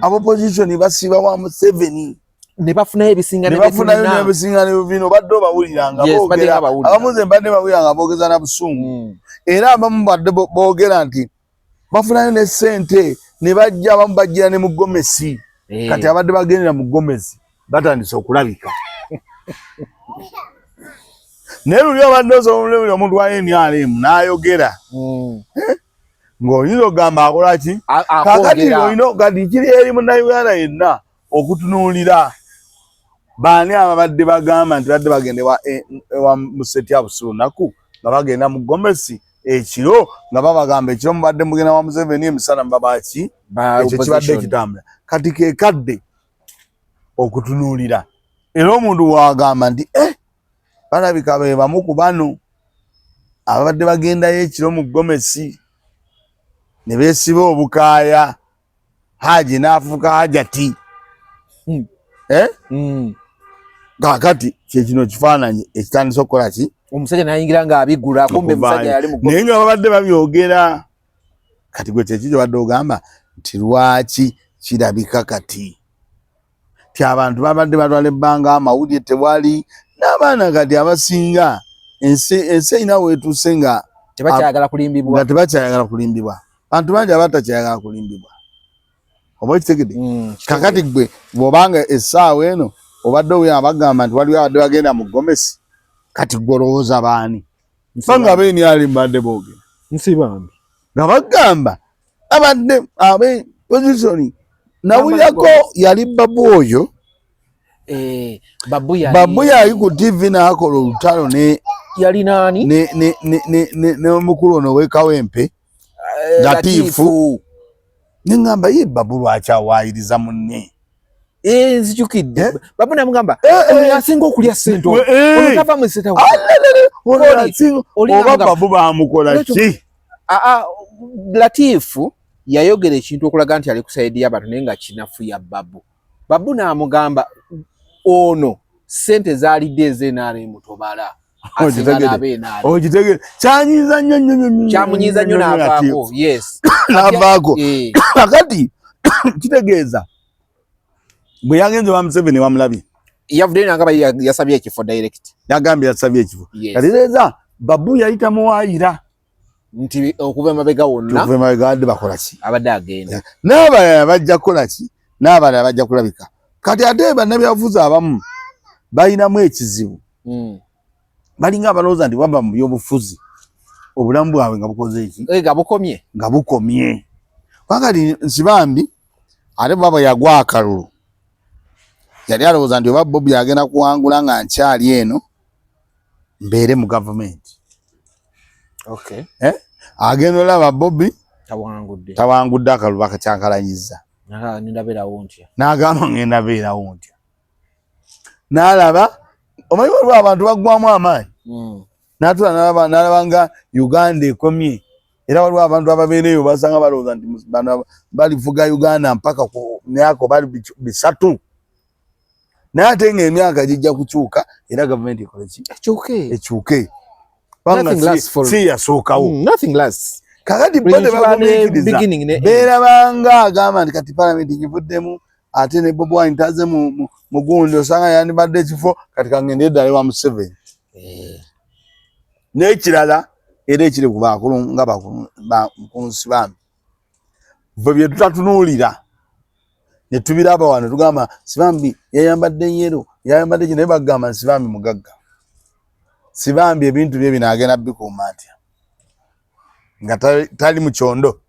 Speaker 1: Abopposition basiba wa Museveni
Speaker 2: ne bafunayo ebisinga
Speaker 1: ne bafunayo n'ebisinga ne bino badde obawuliranga boogera abamu nze mbadde bawulira nga boogeza na busungu era abamu badde boogera nti bafunayo ne ssente ne bajja abamu bajjira ne mu gomesi eh. Kati abadde bagendera mu gomesi batandise okulabika naye luli obadde osobola omuntu wa NRM n'ayogera eh? Ng'oyinza okugamba akola ki kakati olina kati kiri eri munnayuganda yenna okutunuulira baani ababadde bagamba nti badde bagenda ewa Museti abusi lunaku nga bagenda mu gomesi ekiro nga babagamba ekiro mubadde mugenda wa Museveni emisana mubabaki ekyo kibadde kitambula kati kekadde okutunuulira era omuntu wagamba nti eh balabika be bamu ku bano ababadde bagendayo ekiro mu gomesi ne beesiba obukaaya haji n'afuuka hajati Eh? Kakati kyekino kifaananyi ekitandise okukola ki
Speaker 2: omusajja nayingira ng'abigula kumbe musajja yali
Speaker 1: mu naye nga babadde babyogera kati gwe kyeki kyobadde ogamba nti lwaki kirabika kati ti abantu babadde batwala ebbanga amawulire tewali n'abaana kati abasinga ensi ensi erina weetuuse nga
Speaker 2: tebakyayagala kulimbibwa
Speaker 1: nga tebakyayagala kulimbibwa bantu bangi abatakyayagala kulimbibwa oba okitegedde kakati gwe bw'obanga essaawa eno obadde owulira bagamba nti waliwo abadde bagenda mu gomesi kati gwe olowooza baani banga abenyali mbadde boogera
Speaker 2: Nsibambi
Speaker 1: nga bagamba abadde abe position nawulirako yali babu oyo
Speaker 2: eh, babu yali
Speaker 1: babu yali ku TV n'akola olutalo ne
Speaker 2: yali nani
Speaker 1: ne ne ne ne ne ne omukulu ono w'ekawempe
Speaker 2: eh,
Speaker 1: Latifu ne ŋŋamba ye babu lwaki awaayiriza munne
Speaker 2: Eh, nzijukidde
Speaker 1: Eh?
Speaker 2: babu namugamba
Speaker 1: Eh, eh.
Speaker 2: ono asinga okulya ssente ono
Speaker 1: Eh,
Speaker 2: ono tava mu state house."
Speaker 1: Alelele, ono
Speaker 2: Oli-
Speaker 1: asinga-
Speaker 2: oli
Speaker 1: oba
Speaker 2: namugamba,
Speaker 1: babu bamukola
Speaker 2: Lwaki-
Speaker 1: ki
Speaker 2: Ah, ah, Latifu yayogera ekintu okulaga nti ali ku sayidi y'abantu naye nga kinafuya babu babu n'amugamba ono ssente zaalidde ez'NRM tobala asinga
Speaker 1: Okitegedde.
Speaker 2: n'ab'NRM
Speaker 1: okitegere kyanyiiza nnyo nnyo nnyo nnyo
Speaker 2: kyamunyiiza nnyo
Speaker 1: nnyo
Speaker 2: n'avaako yes
Speaker 1: n'avaako
Speaker 2: Eh,
Speaker 1: kakati kitegeeza bwe yagenze wa Museveni wamulabye
Speaker 2: yavuddeyo n'agamba yasabye ekifo direct
Speaker 1: yagambye yasabye ekifo
Speaker 2: yes
Speaker 1: kati tegeeza babu yayita muwaayira
Speaker 2: nti okuva emabega wonna
Speaker 1: okuva emabega badde bakola ki
Speaker 2: abadde agenda
Speaker 1: n'abalala bajja kukola ki n'abalala bajja kulabika kati ate bannabyabufuzi abamu balinamu ekizibu balinga abalowooza nti baba mu byobufuzi obulamu bwabwe nga bukoze eki
Speaker 2: Eh, nga bukomye
Speaker 1: nga bukomye kubanga Nsibambi ate baba yagwa akalulu yali alowooza nti oba Bobi agenda kuwangula nga nkyali eno mbeere mu gavumenti
Speaker 2: okay
Speaker 1: eh? Agenda olaba Bobi
Speaker 2: tawangudde
Speaker 1: tawangudde akalulu bakakyankalanyiza
Speaker 2: ngenda beerawo ntya
Speaker 1: n'agamba ngenda beerawo ntya n'alaba omanyi waliwo abantu baggwamu amaanyi n'atula n'alaba n'alaba nga Uganda ekomye era waliwo abantu ababeera eyo basanga balowooza nti bano balivuga Uganda mpaka ku myaka oba 300 naye ate ng'emyaka gijja kukyuka era gavumenti ekole ki
Speaker 2: ekyuke
Speaker 1: ekyuke kubanga
Speaker 2: Nothing lasts for-
Speaker 1: si yasookawo
Speaker 2: Nothing lasts
Speaker 1: kakati bo
Speaker 2: Buli kiba ne
Speaker 1: tebagumiikiriza
Speaker 2: beginning ne end.
Speaker 1: beerabanga agamba nti kati palamenti givuddemu ate ne Bobi Wine taze mu gundi osanga yandibadde ekifo kati kangende eddala ewa Museveni
Speaker 2: Eh,
Speaker 1: n'ekirala era ekiri ku bakulu nga ku Nsibambi ffe bye tutatunuulira ne tubiraba wano tugamba Nsibambi yayambadde yero yayambadde kino naye bagamba Nsibambi mugagga Nsibambi ebintu bye bino agenda bikuuma atya nga tali mu kyondo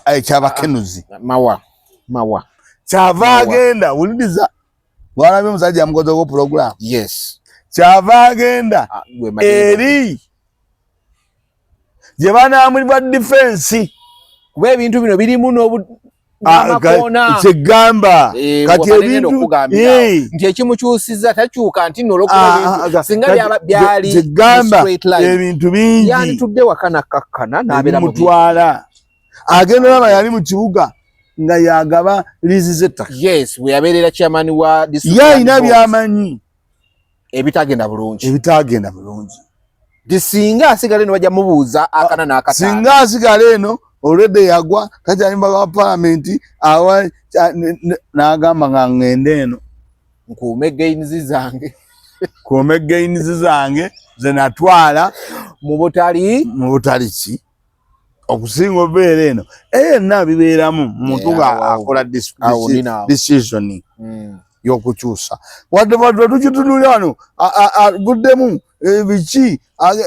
Speaker 1: ekyabakenuzi
Speaker 2: mawa mawa
Speaker 1: kyava agenda wuliriza walabye omusajja yamukozeko pulogulaamu
Speaker 2: yes
Speaker 1: kyava agenda
Speaker 2: Ah, gwe Madeeba.
Speaker 1: eri gye banaamulibwa difensi
Speaker 2: kuba ebintu bino birimu n'amakoona
Speaker 1: kyegamba
Speaker 2: Eh,
Speaker 1: kati
Speaker 2: wabadde ngenda
Speaker 1: ebintu
Speaker 2: okugambira nti ekimukyusiza takyuka nti nno olwokuba ebintu singa byali mu
Speaker 1: kyegamba
Speaker 2: straight line
Speaker 1: ebintu bingi
Speaker 2: yanditudde waka nakkakkana n'abeera mu bintu.
Speaker 1: ebimutwala agenda olaba yali mu kibuga nga yagaba liizi z'ettaka
Speaker 2: yes bwe yabeerera chairman wa district
Speaker 1: ye alina
Speaker 2: land board,
Speaker 1: byamanyi
Speaker 2: ebitagenda bulungi
Speaker 1: ebitagenda bulungi
Speaker 2: nti singa asigala eno bajja mubuuza akana n'akataano
Speaker 1: singa asigala eno Olwedde yagwa takyali mubaka wa palamenti, awa n'agamba nga ŋŋende eno
Speaker 2: nkuume gains zange,
Speaker 1: kuume gains zange ze natwala
Speaker 2: mu butali
Speaker 1: mu butali ki okusinga obeera eno eyo yenna bibeeramu muntu nga akola decision y'okukyusa. Wadde wadde tukitunulira wano aguddemu biki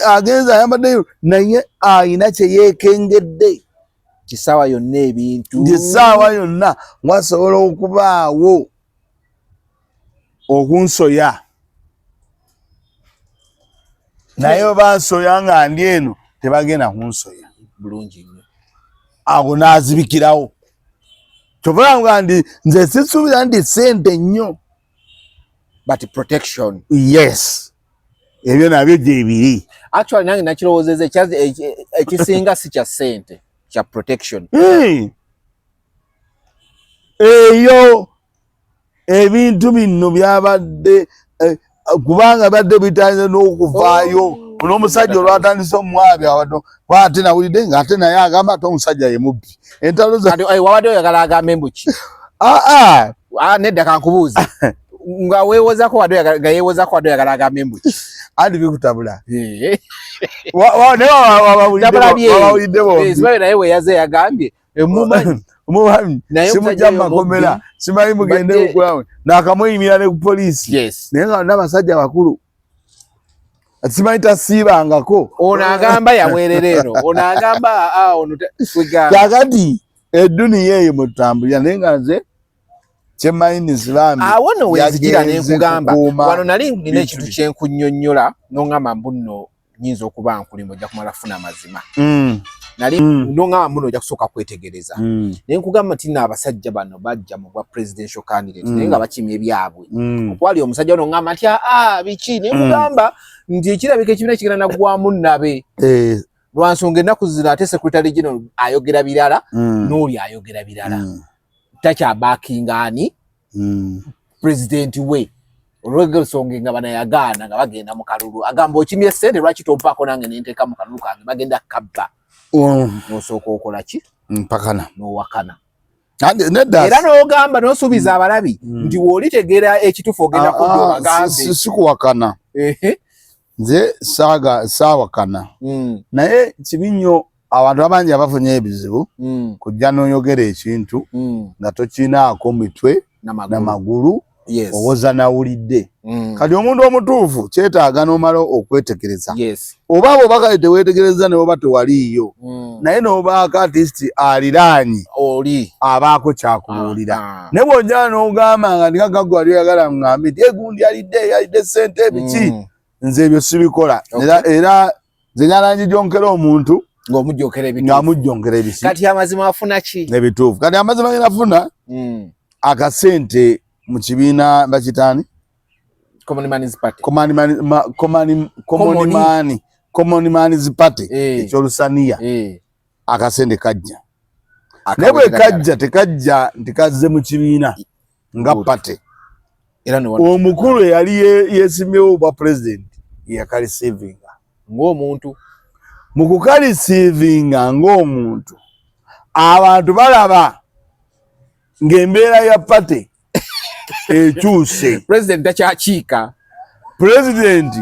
Speaker 1: agenze ayambaddeyo, naye ayina kye yeekengedde
Speaker 2: kisaawa yonna ebintu
Speaker 1: nti essaawa yonna wasobola okubaawo okunsoya, naye obansoya nga ndi eno tebagenda kunsoya
Speaker 2: bulungi nnyo,
Speaker 1: awo n'azibikirawo. Kyova nga ndi nze sisuubira nti sente nnyo,
Speaker 2: but protection.
Speaker 1: Yes, ebyo nabyo gyebiri.
Speaker 2: Actually nange nakirowoozeza ekisinga si kya sente, kya protection.
Speaker 1: Eyo ebintu bino byabadde kubanga badde bitandise n'okuvaayo. N'omusajja olwatandise omwabi abadde ate nawulidde ng'ate naye agamba ate omusajja ye mubbi, entalo za
Speaker 2: wabadde oyagala agambe mbu ki? Nedda, kankubuuze, nga weewozaako wadde nga yeewozaako, wadde oyagala agambe mbu ki?
Speaker 1: Anti bikutabula. Naye wabawulidde bombi.
Speaker 2: Naye weyaze yagambye
Speaker 1: mumanyi
Speaker 2: Naye
Speaker 1: simujja
Speaker 2: omusajja
Speaker 1: mumakomera
Speaker 2: oyo
Speaker 1: simanyi mugende mukulawe nakamuyimira ne ku poliisi, naye nga n'abasajja bakulu simanyi tasiibangako.
Speaker 2: Ono agamba yaweerera eno, ono agamba ono kwegamba.
Speaker 1: Kakati eduniya eyo mwetutambulira, naye nga nze kyemmanyi nizibambi
Speaker 2: Awo nno wenzijira
Speaker 1: yagenze
Speaker 2: nenkugamba
Speaker 1: kukuuma
Speaker 2: wano nali nina
Speaker 1: bintu
Speaker 2: ekintu kyenkunnyonnyola noŋŋamba mbu nno nyinza okuba nkulimba, ojja kumala kufuna mazima. Nali noŋŋamba mbu nno ojja kusooka kwetegereza. Naye nkugamba nti nno abasajja bano bajja mu bwa presidential candidate naye nga bakimya ebyabwe. Okwali omusajja ono ŋŋamba nti aa biki, naye nkugamba nti ekirabika ekibiina kigenda naggwamu nnabe lwansonga ennaku zino ate secretary general ayogera birala, n'oli ayogera birala, takyabackinga ani president we, olw'ensonga nga banayagaana nga bagenda mu kalulu. Agamba okimye sente, lwaki tompaako nange nenteeka mu kalulu kange, bagenda kabba. N'osooka okola ki?
Speaker 1: Mpakana.
Speaker 2: N'owakana.
Speaker 1: Ande- nedda.
Speaker 2: Era n'ogamba n'osuubiza abalabi nti w'olitegeera ekituufu ogenda kudda obagambe.
Speaker 1: Sikuwakana. Nze saaga saawakana, naye kibi nnyo abantu abangi abafunye ebizibu kujja n'oyogera ekintu nga tokinaako mitwe
Speaker 2: n'amagulu.
Speaker 1: Namagulu owoza nawulidde. Kati omuntu omutuufu kyetaaga n'omala okwetegereza, oba bwoba kale teweetegereza ne oba tewaliiyo, naye n'obaako at least aliraanye
Speaker 2: oli
Speaker 1: abaako kyakubuulira. Naye bw'ojja n'ogamba nga ndikagaggo wali oyagala ŋŋambe nti egundi alidde yalidde ssente biki, nze ebyo sibikola. Era nze njagala njijonkera omuntu
Speaker 2: ng'omujjokera ebituufu.
Speaker 1: Nga mujjonkera ebiki.
Speaker 2: Kati amazima afuna ki?
Speaker 1: Ebituufu. Kati amazima genafuna, akasente mu kibiina bakitaani
Speaker 2: Common Man's Party.
Speaker 1: Common Man- Common
Speaker 2: Common.
Speaker 1: Man, Common Man's Party ekyolusaniya. Akasente kajja, naye bwe
Speaker 2: Akawera ddala.
Speaker 1: kajja tekajja nti kazze mu kibiina nga
Speaker 2: Good.
Speaker 1: party.
Speaker 2: Era ne
Speaker 1: Omukulu eyali yeesimbyewo obwa president yakareceivinga
Speaker 2: ng'omuntu.
Speaker 1: Mu kukareceivinga ng'omuntu, abantu balaba ng'embeera ya party ekyuse.
Speaker 2: President takyakiika.
Speaker 1: President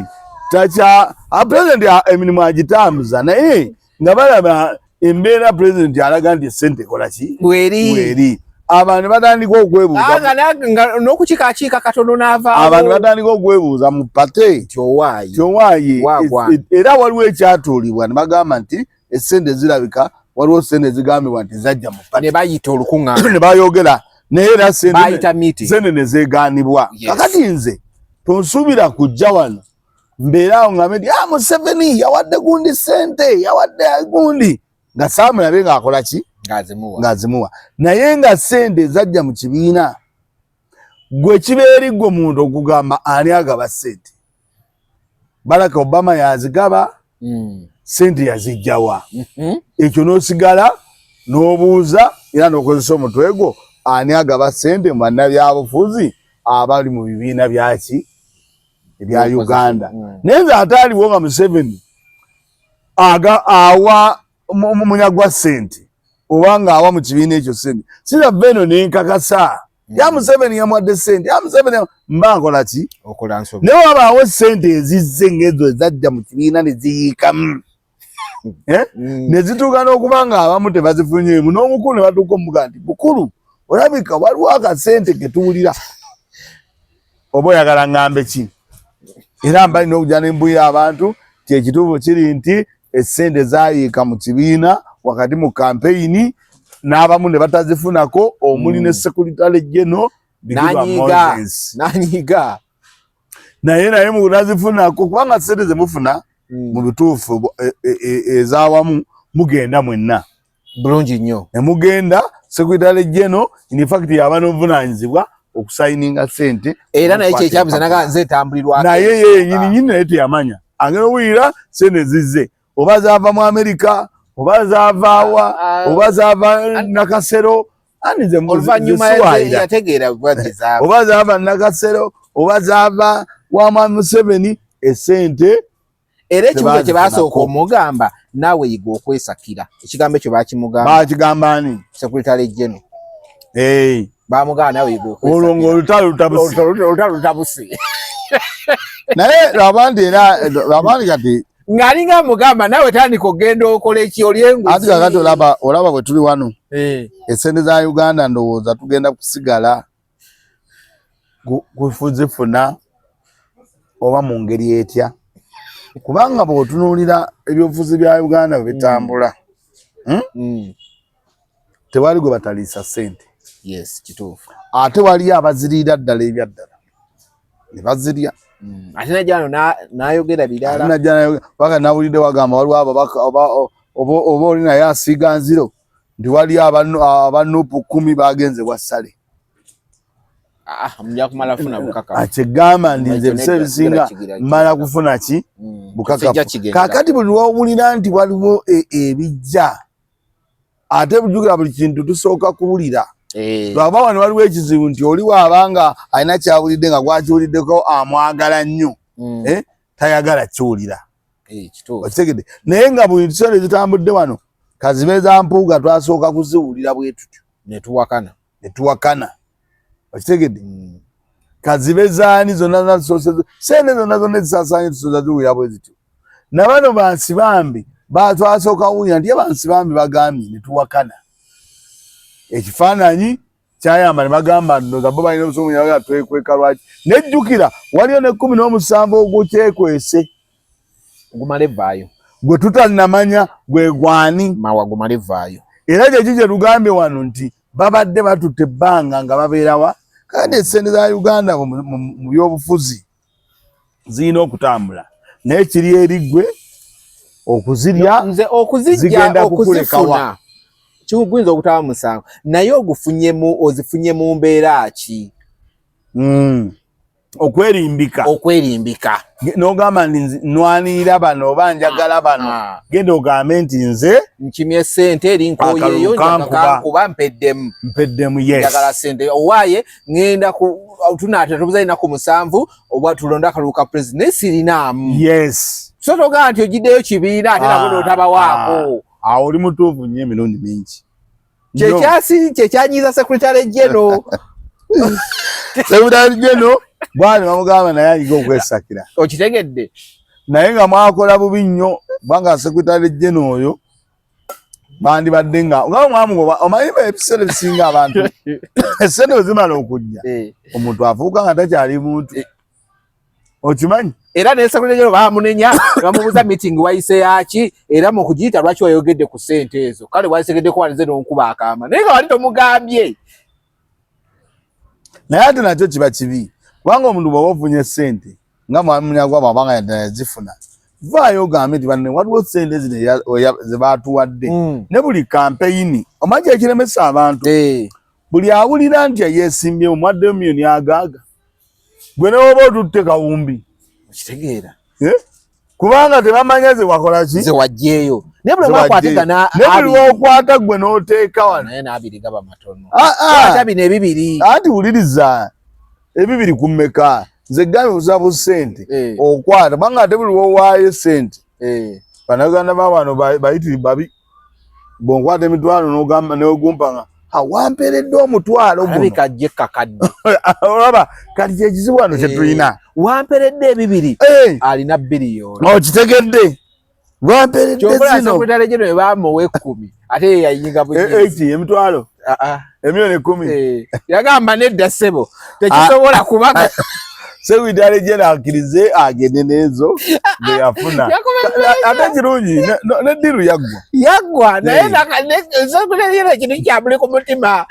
Speaker 1: takya president emirimu agitambuza, naye nga balaba embeera president alaga nti esente ekola ki
Speaker 2: Bweri.
Speaker 1: Bweri. Abantu batandika okwebuuza.
Speaker 2: Nga n'okukikakiika katono n'avaawo.
Speaker 1: Abantu batandika okwebuuza mu party
Speaker 2: nti owaayi
Speaker 1: kyowaaye.
Speaker 2: Waagwa.
Speaker 1: Era waliwo ekyatuulibwa ne bagamba nti esente zirabika, waliwo sente zigambibwa nti zajja mu party.
Speaker 2: Ne bayita olukuŋŋaana.
Speaker 1: Ne bayogera, naye era sente
Speaker 2: Bayita meeting.
Speaker 1: Sente ne zeegaanibwa. Kakati nze tonsuubira kujja wano mbeeraawo ngambe nti Museveni yawadde gundi sente, yawadde gundi, nga saamulabe ng'akola ki
Speaker 2: ng'azimuwa.
Speaker 1: Ng'azimuwa, naye nga sente zajja mu kibiina. Gwe kibeeri gwe muntu okugamba ani agaba sente. Barack Obama yazigaba, sente yazijjawa? Ekyo n'osigala n'obuuza era n'okozesa omutwe gwo, ani agaba sente mu bannabyabufuzi abali mu bibiina byaki ebya Uganda? Naye nze ate aliwo nga Museveni aga awa munyagwa sente. Oba ng'awa mu kibiina ekyo sente, sirava eno nenkakasa ya Museveni yamuwadde sente, ya Museveni mba nkola ki?
Speaker 2: Okola nsobi.
Speaker 1: Naye wabaawo sente ezizze ng'ezo ezajja mu kibiina ne ziyiikamu, eh? Ne zituuka n'okuba nga abamu tebazifunyeemu, n'omukulu ne batuuka omuga nti bukulu olabika waliwo akasente ke tuwulira, oba oyagala ŋŋambe ki? Era mba nina okujja ne mbulira abantu nti ekituufu kiri nti essente zaayiika mu kibiina wakati mu kampeyini, n'abamu ne batazifunako, omuli ne secretary general Bigirwa
Speaker 2: Nanyiga.
Speaker 1: Moses.
Speaker 2: Nanyiga.
Speaker 1: Naye mutazifunako kubanga sente zemufuna mu bituufu ez'awamu mugenda mwenna.
Speaker 2: Bulungi nnyo.
Speaker 1: Ne mugenda, secretary general in fact yaba n'obuvunaanyizibwa okusayininga sente.
Speaker 2: Era naye kyekyabuza naga nze etambulirwako.
Speaker 1: Naye ye nyini nyini naye teyamanya, agenda owulira sente zizze, oba zaava mu Amerika, oba zaavaawa,
Speaker 2: Ah,
Speaker 1: oba zaava Nakasero, ani nze
Speaker 2: oluvannyuma
Speaker 1: nze siwaayira.
Speaker 2: Yategeera bwagizaava.
Speaker 1: Oba zaava Nakasero, oba zaava wa mwami Museveni, esente
Speaker 2: Era ekibuzo kye basooka
Speaker 1: tebazifunako.
Speaker 2: omugamba, naawe yiga okwesakira. Ekigambo ekyo bakimugamba.
Speaker 1: Bakigamba ani?
Speaker 2: Secretary general.
Speaker 1: Eh,
Speaker 2: bamugamba naawe yiga
Speaker 1: olwo ng'olutalo lutabuse.
Speaker 2: Olutalo lutabuse.
Speaker 1: Naye lwaba nti era lwaba nti kati
Speaker 2: Ng'alinga amugamba naawe tandika okugenda okola eki oli enguzi.
Speaker 1: Ati kakati olaba bwe tuli wano, esente za Uganda ndowooza tugenda kusigala kuzifuna oba mu ngeri etya, kubanga bw'otunuulira ebyobufuzi bya Uganda bwe bitambula, Tewali gwe bataliisa ssente.
Speaker 2: Yes, kituufu.
Speaker 1: Ate waliyo abaziriira ddala ebyaddala ne bazirya.
Speaker 2: Ate najja wano n'ayogera birala.
Speaker 1: Ate najja paka nawulidde wagamba waliwo ababaka oba oli naye asiiga nziro nti waliyo aba NUP 10 bagenze wassale.
Speaker 2: Ah, mujja kumala kufuna bukakafu.
Speaker 1: Akyegamba nti nze
Speaker 2: Ekyo
Speaker 1: ebiseera
Speaker 2: nedda,
Speaker 1: ebisinga
Speaker 2: kigira
Speaker 1: mmala kufuna ki? Bukakafu.
Speaker 2: Kijja kigenda.
Speaker 1: Kaakati buli lw'owulira nti waliwo ebijja, ate bujjukira buli kintu tusooka kuwulira. Lwakuba wano waliwo ekizibu nti oli waabanga alina kyawulidde nga gwakiwuliddeko amwagala nnyo, tayagala kiwulira.
Speaker 2: Kituufu.
Speaker 1: Okitegedde? Naye nga buli kiseera ezitambudde wano kazibe za Mpuuga twasooka kuziwulira bwe tutyo.
Speaker 2: Ne tuwakana.
Speaker 1: Ne tuwakana. Okitegedde? Kazibe zaani zonna zonna zisoose sente zonna zonna ezisaasaanye tusooza ziwulira bwe zityo. Na bano Bansibambi twasooka kuwulira nti ye Bansibambi bagambye ne tuwakana. Ekifaananyi kyayamba ne bagamba nno bo balina obusobozi bagamba twekweka lwaki. Nejjukira waliyo ne 17 ogukyekwese.
Speaker 2: Gumale vaayo.
Speaker 1: Gwe tutannamanya gwe gwani.
Speaker 2: Mawa gumale vaayo.
Speaker 1: Era kyeki kye tugambye wano nti babadde batutte ebbanga nga babeerawa, kandi essente za Uganda mu byobufuzi zirina okutambula, naye kiri eri ggwe okuzirya.
Speaker 2: Nze okuzijja
Speaker 1: zigenda kukulekawa.
Speaker 2: Okuzifuna kiguyinza obutaba musango, naye ozifunye mu mbeera ki?
Speaker 1: Okwerimbika.
Speaker 2: Okwerimbika.
Speaker 1: N'ogamba nti nwanirira bano oba njagala bano. Genda ogambe nti nze
Speaker 2: nkimye ssente eri nkooyeyo,
Speaker 1: Akalulu kankuba.
Speaker 2: Kankuba mpeddemu.
Speaker 1: Mpeddemu, yes.
Speaker 2: Njagala ssente owaaye ŋŋenda ku tunaatera tubuza ennaku 7 oba tulonde akalulu ka president, naye sirinaamu. So togamba nti ogiddeyo kibiina ate nabo n'otabawaako.
Speaker 1: Awo oli mutuufu nnyo emirundi mingi.
Speaker 2: Kyekyanyiiza secretary general.
Speaker 1: Secretary general bwali bamugamba naye ayiga okwesakira.
Speaker 2: Okitegedde?
Speaker 1: Naye nga mwakola bubi nnyo, kubanga secretary general oyo bandibadde nga mwamugoba. Omanyi ebiseera ebisinga abantu essente bwe zimala okujja, omuntu afuuka nga takyali muntu. Okimanyi?
Speaker 2: Era ne secretary general bamunenya, bamubuuza meeting wayise yaki, era mu kugiyita lwaki wayogedde ku ssente ezo? Kale wasegeddeko walize n'onkuba akaama, naye nga wali tomugambye.
Speaker 1: Naye ate nakyo kiba kibi, kubanga omuntu bw'oba ofunye ssente nga mwami Munyagwa bw'aba nga yazifuna, vaayo ogambe nti banne waliwo ssente zino ze baatuwadde. Ne buli kampeyini omanyi ekiremesa abantu, buli awulira nti yeesimbyewo mwaddeyo miliyoni agaaga, gwe ne woba otutte kawumbi.
Speaker 2: Okitegeera?
Speaker 1: Kubanga tebamanya ze wakola ki?
Speaker 2: Ze wajjeeyo. Naye buli
Speaker 1: Ze
Speaker 2: mwakwatagana
Speaker 1: wajjeeyo. Naye buli lw'okwata gwe n'oteeka wano.
Speaker 2: Naye n'abiri gaba matono.
Speaker 1: Ah, ah.
Speaker 2: Kwata bino ebibiri.
Speaker 1: Anti wuliriza, ebibiri ku mmeka? Nze gambye buza bu ssente. Okwata, kubanga ate buli lw'owaayo ssente, Bannayuganda ba wano bayitiri babi. Bwonkwata emitwalo n'ogamba n'ogumpa nga wampeeredde omutwalo guno.
Speaker 2: Alabika ajja ekkakadde.
Speaker 1: Olaba kati kyekizibu wano kye tulina.
Speaker 2: Eh, wamperedde ebibiri alina biliyoni.
Speaker 1: Okitegedde? Wamperedde zino.
Speaker 2: Secretary General bamuwa ekkumi ate ye yayinga
Speaker 1: buyinzi. Emitwalo emiliyoni 10.
Speaker 2: Yagamba nedda ssebo tekisobola ah. kuba
Speaker 1: Secretary General akkirize agende n'ezo ze yafuna. Ate kirungi ne ddiru yaggwa.
Speaker 2: Yaggwa naye Secretary General kintu kyamuli ku mutima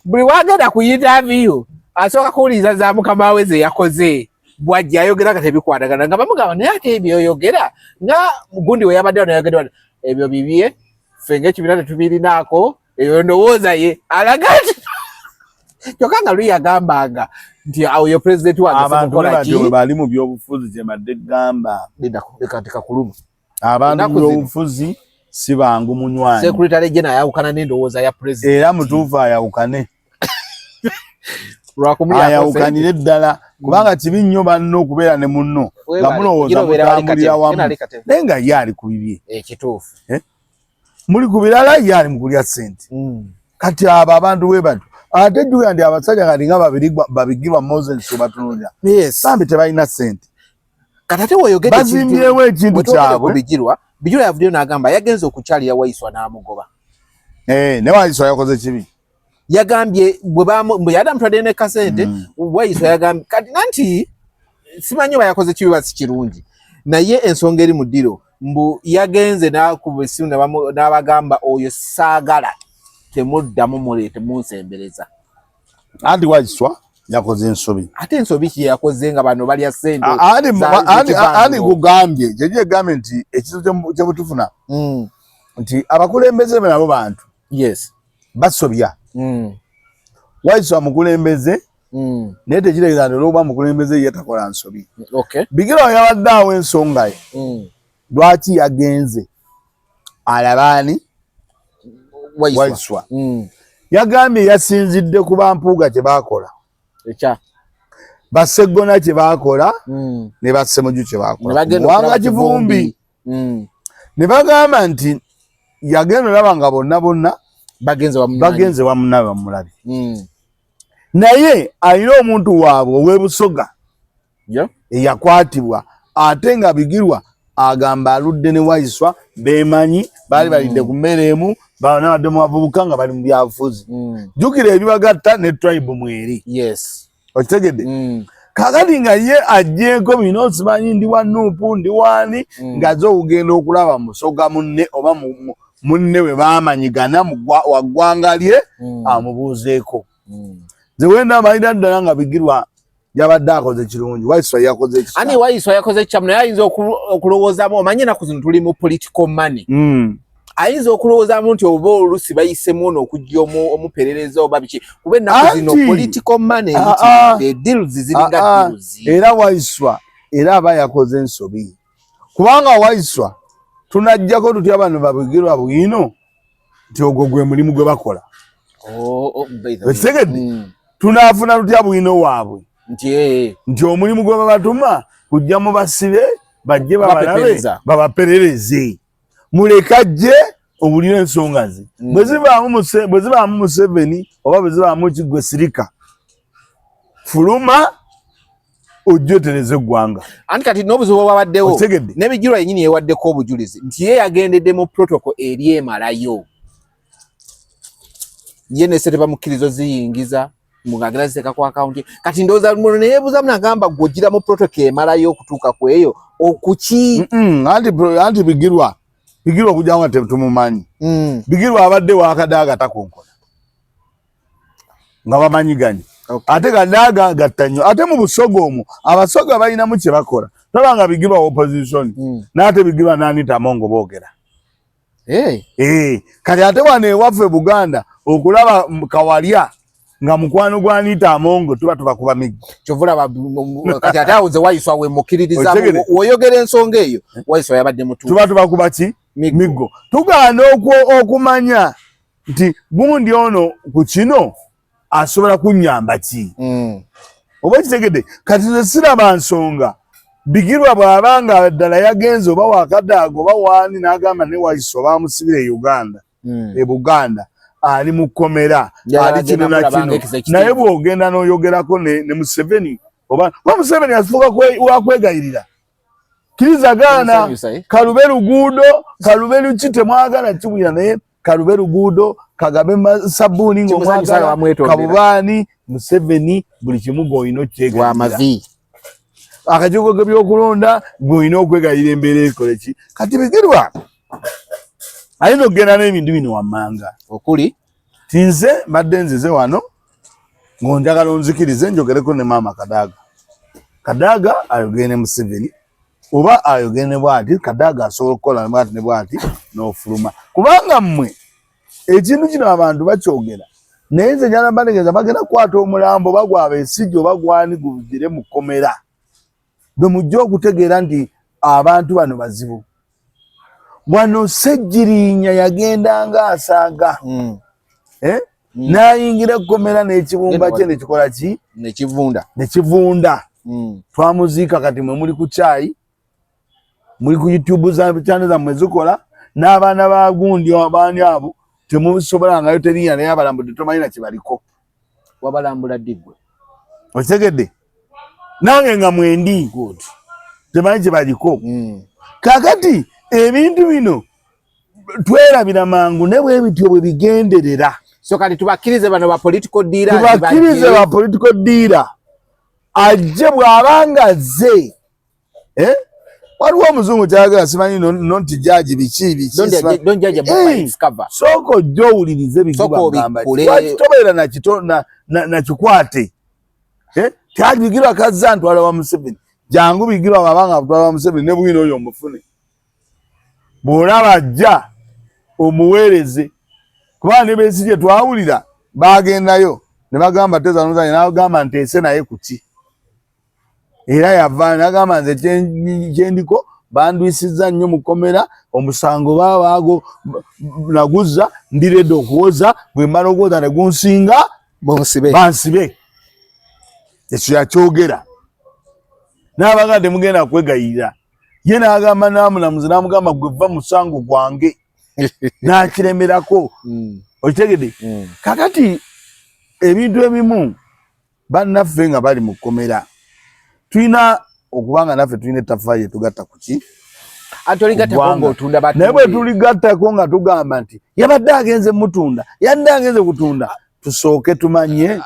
Speaker 2: buli wagenda ku interview asooka kuwuliriza za mukama we ze yakoze bwajja ayogera nga tebikwatagana nga bamugamba naye ate ebyoyogera nga gundi we yabadde wano yayogedde ebyo bibye ffe ng'ekibiina tetubirinaako eyo ndowooza ye alaga nti kyokka nga luli yagambanga nti awo ye pulezidenti wange.
Speaker 1: Abantu bwe bali mu byobufuzi kye mbadde gamba
Speaker 2: kakuluma.
Speaker 1: Abantu mu byobufuzi si bangu munywanyi.
Speaker 2: Secretary General ayawukana n'endowooza ya president.
Speaker 1: Era mutuufu ayawukane. Ayawukanire ddala kubanga kibi nnyo banno okubeera ne munno nga mulowooza mutambulira wamu naye nga ye ali ku bibye.
Speaker 2: Ekituufu.
Speaker 1: Eh? Muli ku birala, ye ali mu kulya ssente. Kati abo abantu bwe batyo ate jjukira nti abasajja kati nga babigirwa Moses obatunuulira bambi tebalina ssente.
Speaker 2: Kati ate woyogedde
Speaker 1: bazimbyewo ekintu kyabwe.
Speaker 2: Bigirwa Bigirwa yavuddeyo n'agamba yagenze okukyalira Waiswa n'amugoba.
Speaker 1: Eh, ne Waiswa yakoze kibi.
Speaker 2: Yagambye bwe yali amutwadde ne kasente. Waiswa yagambye kati nanti simanyi oba yakoze kibi ba si kirungi naye ensonga eri mu ddiro mbu yagenze n'akuba essimu n'abagamba oyo saagala temuddamu muleete munsembereza.
Speaker 1: Anti Waiswa yakoze ensobi.
Speaker 2: Ate ensobi ki yakoze nga bano balya ssente?
Speaker 1: Ani kugambye kyeki egambye nti ekizibu kyebutufuna nti abakulembeze be nabo bantu. Basobya. Waiswa mukulembeze naye tekitegeeza nti olwokuba mukulembeze ye takola nsobi. Bigirwa yabadde awo ensonga ye lwaki yagenze alabaani Waiswa yagambye yasinzidde ku bampuuga kye baakola, baseggona kye baakola ne bassemuju kye baakola Muwanga Kivumbi ne bagamba nti yagenda olaba nga bonna bonna bagenze wamunabe bamulabe naye alina omuntu waabwe ow'ebusoga eyakwatibwa ate nga Bigirwa agamba aludde ne Waiswa bemanyi baali balidde ku mmere emu bana badde mu bavubuka nga bali mu byabufuzi. Jjukira ebibagatta ne tribe mweri. Okitegedde? Kakati nga ye ajjeeko bino simanyi ndi wa NUP ndi waani ng'aze okugenda okulaba musoga munne oba munne we baamanyigana wa ggwanga lye amubuuzeeko. Nze wenda amalira ddala nga Bigirwa yabadde akoze kirungi, Waiswa yakoze.
Speaker 2: Ani Waiswa yakoze kyamu naye ayinza okulowoozaamu omanyi ennaku zino tuli mu political money. Ayinza okulowoozaamu nti oba oluusi bayisemu ono okujja omuperereza oba biki kuba ennaku zino political money deals ziringa deals.
Speaker 1: Era Waiswa era aba yakoze ensobi kubanga Waiswa tunajjako tutya bano babigirwa bwino nti ogwo gwe mulimu gwe bakola. Okitegedde? Tunaafuna tutya bwino waabwe nti omulimu gwe babatuma kujja mu basibe bajje babalabe babaperereze muleke ajje owulire ensonga ze. Bwe zibaamu Museveni oba bwe zibaamu kiggwe sirika fuluma ojja otereze eggwanga.
Speaker 2: Anti kati n'obuzibu bwabaddewo n'ebijulwa yennyini yewaddeko obujulizi nti ye yagendedde mu protocol eri emalayo ye nese tebamukkiriza oziyingiza mugagera ziteeka ku akawunti. Kati ndowooza muno neyeebuuzamu nagamba gwe ogira mu protocol emalayo okutuuka ku eyo okuki.
Speaker 1: Anti Bigirwa Bigirwa okujja nga tetumumanyi. Bigirwa abadde wakadaaga takonkola nga bamanyiganye ate Kadaaga gatta nnyo ate mu Busoga omwo Abasoga balinamu kye bakola tolaba nga Bigirwa opposition n'ate Bigirwa n'Anita Amongo boogera.
Speaker 2: Hey.
Speaker 1: Kati ate wano ewaffe Buganda okulaba Kawalya nga mukwano gwa Anita Amongo tuba tubakuba miggo.
Speaker 2: Kyovulaba kati ate awo nze Waiswa we mukkiririza woyogera ensonga eyo Waiswa yabadde mutuufu.
Speaker 1: Tuba tubakuba ki miggo tugaana okumanya nti gundi ono ku kino asobola kunnyamba ki. Oba okitegedde? Kati nze siraba nsonga Bigirwa bw'aba nga ddala yagenze oba wakadaaga oba waani n'agamba ne Waiswa bamusibira e Uganda. e Buganda ali mu kkomera ali kino na kino, naye bw'ogenda n'oyogerako ne Museveni oba Museveni afuuka wakwegayirira kiriza gaana
Speaker 2: eh?
Speaker 1: Kalube luguudo kalube luki temwagala kiwulira, naye kalube luguudo kagabe sabbuuni ng'omwagala kabubaani. Museveni buli kimu gw'olina okyegayirira, akakiiko k'ebyokulonda gw'olina okwegayirira, embeera ekole ki. Kati Bigirwa alina okugenda n'ebintu bino wammanga.
Speaker 2: Okuli?
Speaker 1: Tinze mbadde nzize wano ng'onjagala onzikirize njogereko ne maama Kadaga. Kadaga ayogere ne Museveni oba ayogere ne bwati. Kadaga asobola okukola bwati ne bwati n'ofuluma, kubanga mmwe ekintu kino abantu bakyogera, naye nze njala mbategeeza bagenda kukwata omulambo oba gwa Besigye oba gwani guvugire mu kkomera, bwe mujja okutegeera nti abantu bano bazibu. Wano Ssegirinya yagendanga asaaga eh? N'ayingira ekkomera n'ekibumba kye nekikola ki?
Speaker 2: Nekivunda.
Speaker 1: Nekivunda. Twamuziika. Kati mwe muli ku kyayi, muli ku YouTube channel zammwe zikola n'abaana ba gundi abaani abo temusobolangayo, terinya naye abalambudde tomanyi na kyebaliko.
Speaker 2: Wabalambula ddi gwe?
Speaker 1: Okitegedde? Nange nga mwendi temanyi kyebaliko. Kakati ebintu bino twerabira mangu ne bwe bityo bwe bigenderera.
Speaker 2: So kati tubakkirize bano ba political dealer?
Speaker 1: Tubakkirize ba political dealer ajje bw'abanga azze, eh? Waliwo omuzungu kyayagala simanyi not judge biki biki, sooka ojja owulirize bigibagamba tobeera nakikwate eh? Tyabigirwa kazza ntwala wa Museveni, jangu Bigirwa wabanga ntwala wa Museveni ne bwino oyo omufune bw'olaba ajja omuweereze, kubanga ne Besigye twawulira bagendayo ne bagamba tezanuzanye, n'agamba nteese naye kuki, era yava nagamba nze kyendiko bandwisizza nnyo mukomera, omusango babaago naguzza ndiredde okuwoza, bwe mmala okuwoza ne gunsinga bansibe. Ekyo yakyogera n'abaga temugenda kwegayirira ye, n'agamba n'amulamuzi n'amugamba gwe vva musango gwange, n'akiremerako. Okitegedde? Kakati ebintu ebimu bannaffe nga bali mu kkomera tulina okubanga naffe tulina ettaffaali etugatta ku ki, naye bwe tuligattako nga tugamba nti yabadde agenze mutunda, yadde agenze kutunda, tusooke tumanye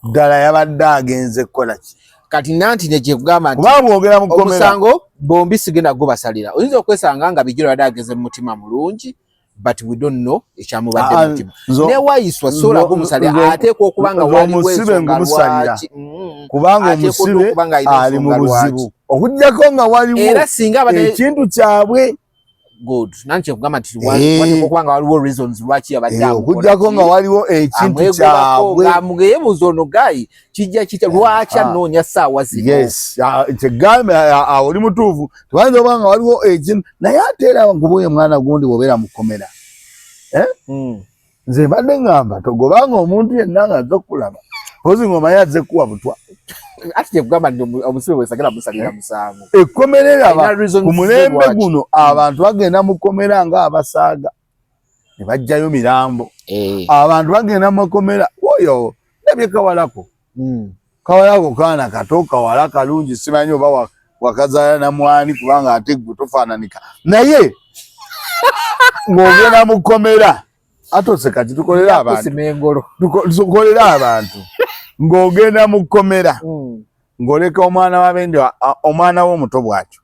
Speaker 1: ddala yabadde agenze kukola ki.
Speaker 2: Kati nanti nekyekugamba
Speaker 1: nti kubanga bwogera mu kkomera
Speaker 2: omusango bombi sigenda gubasalira, oyinza okwesanga nga Bigirwa yabadde agenze mu mutima mulungi, but we don't know ekyamubadde
Speaker 1: Ah,
Speaker 2: mutima newayiswa sola gumusalira, ateekwa okuba nga waliwo
Speaker 1: omusibe
Speaker 2: ensonga
Speaker 1: ngumusalira.
Speaker 2: lwaki.
Speaker 1: Kubanga
Speaker 2: Ateekwa
Speaker 1: omusibe
Speaker 2: okuba nga alina
Speaker 1: ali mu
Speaker 2: ensonga lwaki.
Speaker 1: buzibu okuggyako nga waliwo
Speaker 2: Era singa abadde
Speaker 1: ekintu kyabwe.
Speaker 2: Good, nanti kyekugamba nti wateekwa okuba nga waliwo reasons lwaki yabadde amukola
Speaker 1: okuggyako
Speaker 2: ki.
Speaker 1: nga waliwo ekintu
Speaker 2: Amwegobako
Speaker 1: kyabwe.
Speaker 2: Ng'amugeyebuuza ono gayi kijja kitya, lwaki
Speaker 1: Ah.
Speaker 2: anoonya ssaawa zino?
Speaker 1: Yes, kyegambe awo oli mutuufu, tebayinza okuba nga waliwo ekintu, naye ate era nkubuye mwana gundi bw'obeera mu kkomera. Nze mbadde ŋŋamba togobanga omuntu yenna nga azze okukulaba pozi ng'omanyi azze kuwa butwa.
Speaker 2: Ati kyekugamba nti omusibe bwesagala musalira musango.
Speaker 1: Ekkomera eraba
Speaker 2: Alina reasons
Speaker 1: ku mulembe
Speaker 2: lwaki.
Speaker 1: guno abantu bagenda mu kkomera nga abasaaga ne bajjayo mirambo. Abantu bagenda mu makomera, oyo ndabye kawalako. Kawalako kaana kato, kawala kalungi, simanyi oba wakazaala na mwani, kubanga ate gwe tofaananika, naye ng'ogenda mu kkomera atose kati tukolere abantu.
Speaker 2: Kusima engolo.
Speaker 1: Tukolere abantu ng'ogenda mu kkomera ng'oleka omwana w'abendi, omwana we omuto bw'atyo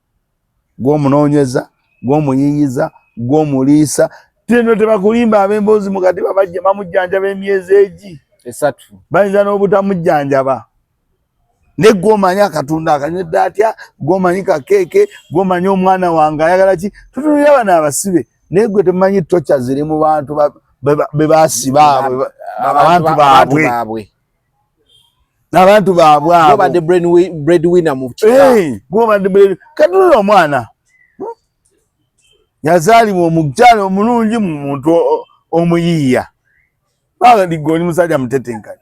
Speaker 1: gw'omunoonyeza, gw'omuyiiyiza, gw'omuliisa, teno tebakulimba ab'emboozi mukati babajja bamujjanjaba emyezi egi
Speaker 2: 3.
Speaker 1: Bayinza n'obutamujjanjaba, ne gwomanyi akatunda akanywedde atya, gwomanyi kakeeke, gwomanyi omwana wange ayagala ki. Tutunulira bano abasibe, naye gwe temumanyi torture ziri mu bantu be basiba abo, abantu baabwe.
Speaker 2: Baabwe.
Speaker 1: Abantu baabwe abo.
Speaker 2: Gwobadde breadwinner mu kika.
Speaker 1: Eh, gwobadde katunula omwana yazaalibwa omukyala omulungi mu muntu omuyiiya, baga oli musajja mutetenkanya.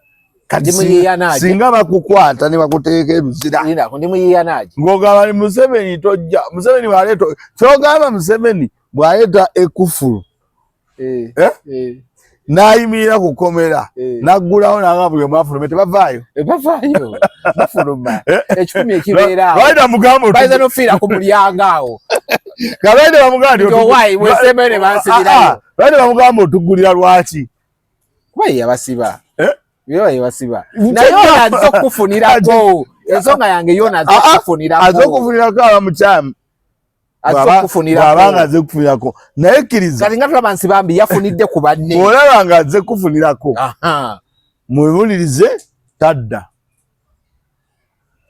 Speaker 1: Kati
Speaker 2: Ndi muyiiya naaje.
Speaker 1: Singa bakukwata ne bakuteeka eruzira
Speaker 2: Linda, ndi muyiiya naaje.
Speaker 1: Ng'ogamba ni Museveni tojja, Museveni bw'aleeta, kyogamba Museveni bw'aleeta ekufulu. eh? Eh? Eh. N'ayimirira ku kkomera n'aggulawo nanga buli omu afulume, tebavaayo.
Speaker 2: Bavaayo, bafuluma ekikumi ekibeera awo.
Speaker 1: Lwali tamugamba
Speaker 2: bayinza n'okufiira ku mulyango awo.
Speaker 1: Kalwaide bamugamba
Speaker 2: nti owaayi wesembeyo ne bansibirayo.
Speaker 1: Ah, ah, lwali bamugamba otuggulira lwaki?
Speaker 2: Kuba ye yabasiba. Ye yabasiba. Naye ono azze okukufunirako. Ensonga yange yona azze
Speaker 1: Ah, ah,
Speaker 2: okukufunirako.
Speaker 1: Azze okufunirako aba mukyamu.
Speaker 2: Azze okukufunirako.
Speaker 1: Bw'aba nga azze kufunirako. Naye kkiriza.
Speaker 2: Kati nga tulaba Nsibambi yafunidde ku banne.
Speaker 1: Bw'olaba nga azze kufunirako. Muwulirize tadda.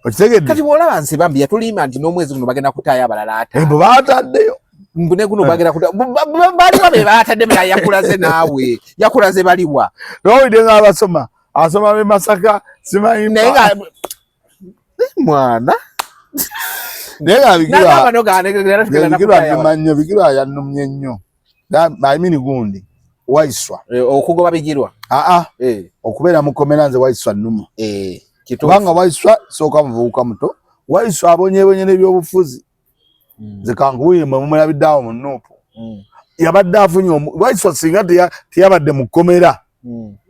Speaker 1: Okitegedde?
Speaker 2: Kati bw'olaba Nsibambi yatulimba nti n'omwezi guno bagenda kutaayo abalala ataano.
Speaker 1: Mbu baataddeyo.
Speaker 2: Mbu ne guno bagenda kuta baliwa be baatadde bala yakulaze naawe. Yakulaze baliwa.
Speaker 1: N'owulidde ng'abasoma. Asoma b'e Masaka simanyi.
Speaker 2: Naye nga mwana.
Speaker 1: Naye nga Bigirwa Bigirwa nnuma nnyo, Bigirwa yannumye nnyo. I mean gundi Waiswa.
Speaker 2: Okugoba Bigirwa.
Speaker 1: Aa. Okubeera mu kkomera nze Waiswa nnuma. Kubanga Waiswa sooka muvubuka muto. Waiswa abonyeebonye n'ebyobufuzi. Nze kankubuulire mwe mumulabidde awo mu Nuupu. Yabadde afunye Waiswa singa teyabadde mu kkomera.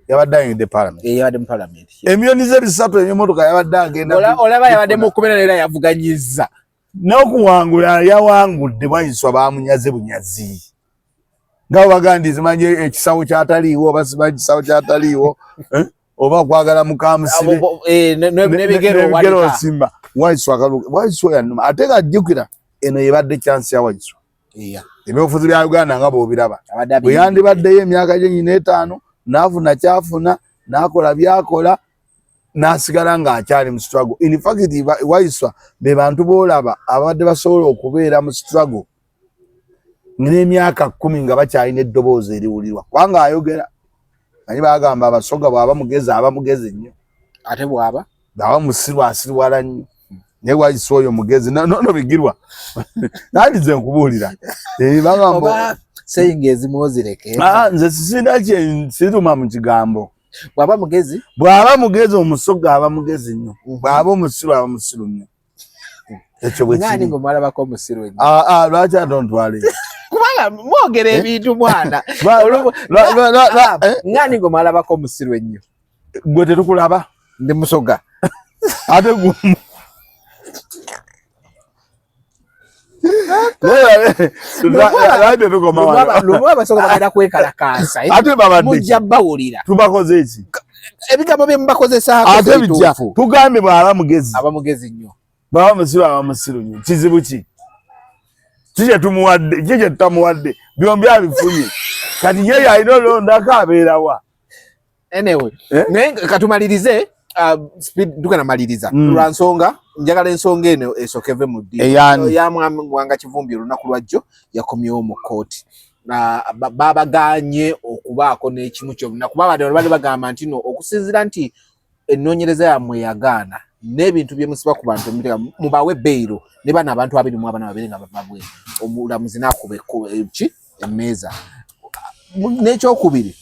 Speaker 1: Yabadde ayingidde parliament.
Speaker 2: Yabadde mu parliament.
Speaker 1: Emiliyoni ze 300 emmotoka yabadde agenda.
Speaker 2: Olaba yabadde mu kkomera era yavuganyizza.
Speaker 1: N'okuwangula yawangudde Waiswa baamunyaze bunyazi. Nga bagandi zimanyi ekisawo kyataliiwo oba simanyi ekisawo kyataliiwo oba kwagala mukamusibe
Speaker 2: n'ebigere
Speaker 1: osimba. Waiswa akalu Waiswa yannuma ate ng'ajjukira eno yebadde chance ya Waiswa. Ebyobufuzi bya Uganda nga bw'obiraba. Bwe yandibaddeyo emyaka gye nyina 5 n'afuna kyafuna n'akola by'akola n'asigala ng'akyali mu struggle. In fact Waiswa be bantu b'olaba abadde basobola okubeera mu struggle n'emyaka 10 nga bakyalina eddoboozi eriwulirwa kubanga ayogera. Manyi bagamba Abasoga bw'aba mugezi aba mugezi nnyo.
Speaker 2: Ate bw'aba?
Speaker 1: Bw'aba musiru asiriwala nnyo. Naye Waiswa oyo mugezi no Bigirwa. Nange nze nkubuulira. Bagamba
Speaker 2: saying ezimu ozireke.
Speaker 1: Nze sisina kye siruma mu kigambo.
Speaker 2: Bw'aba mugezi?
Speaker 1: Bw'aba mugezi Omusoga aba mugezi nnyo. Bw'aba omusiru aba musiru nnyo. Ekyo bwe kiri.
Speaker 2: Ng'ani ng'omwalabako omusiru ennyo?
Speaker 1: Lwaki ate ontwala eyo?
Speaker 2: Kubanga mwogera ebintu mwana. Ng'ani ng'omwalabako omusiru ennyo?
Speaker 1: Gwe tetukulaba.
Speaker 2: Ndi Musoga.
Speaker 1: Ate gwe
Speaker 2: Lumu Abasoga bagenda kwekalakaasa.
Speaker 1: Ate babadde
Speaker 2: mujja bawulira.
Speaker 1: Tubakoze eki?
Speaker 2: Ebigambo bye mubakozesaako
Speaker 1: ate bitya? Tugambye bw'aba mugezi.
Speaker 2: Aba mugezi nnyo.
Speaker 1: Bw'aba musiru aba musiru nnyo. Kizibu ki? Ki kye tumuwadde? Ki kye tutamuwadde? Byombi abifunye. Kati ye yalina olondako abeerawa.
Speaker 2: Anyway, naye katumalirize speed tugenda maliriza. Lwa nsonga njagala ensonga eno esooke eve mu ddiiro. Ya Mwami Muwanga Kivumbi olunaku lwajjo yakomyewo mu kkooti. Babagaanye okubaako n'ekimu kyonna kuba abantu bali bagamba nti no okusinziira nti ennoonyereza yammwe yagaana n'ebintu bye musiba ku bantu mubawe beyiro ne bano abantu 24 babeere nga bava bweru. Omulamuzi n'akuba ki emmeeza. N'ekyokubiri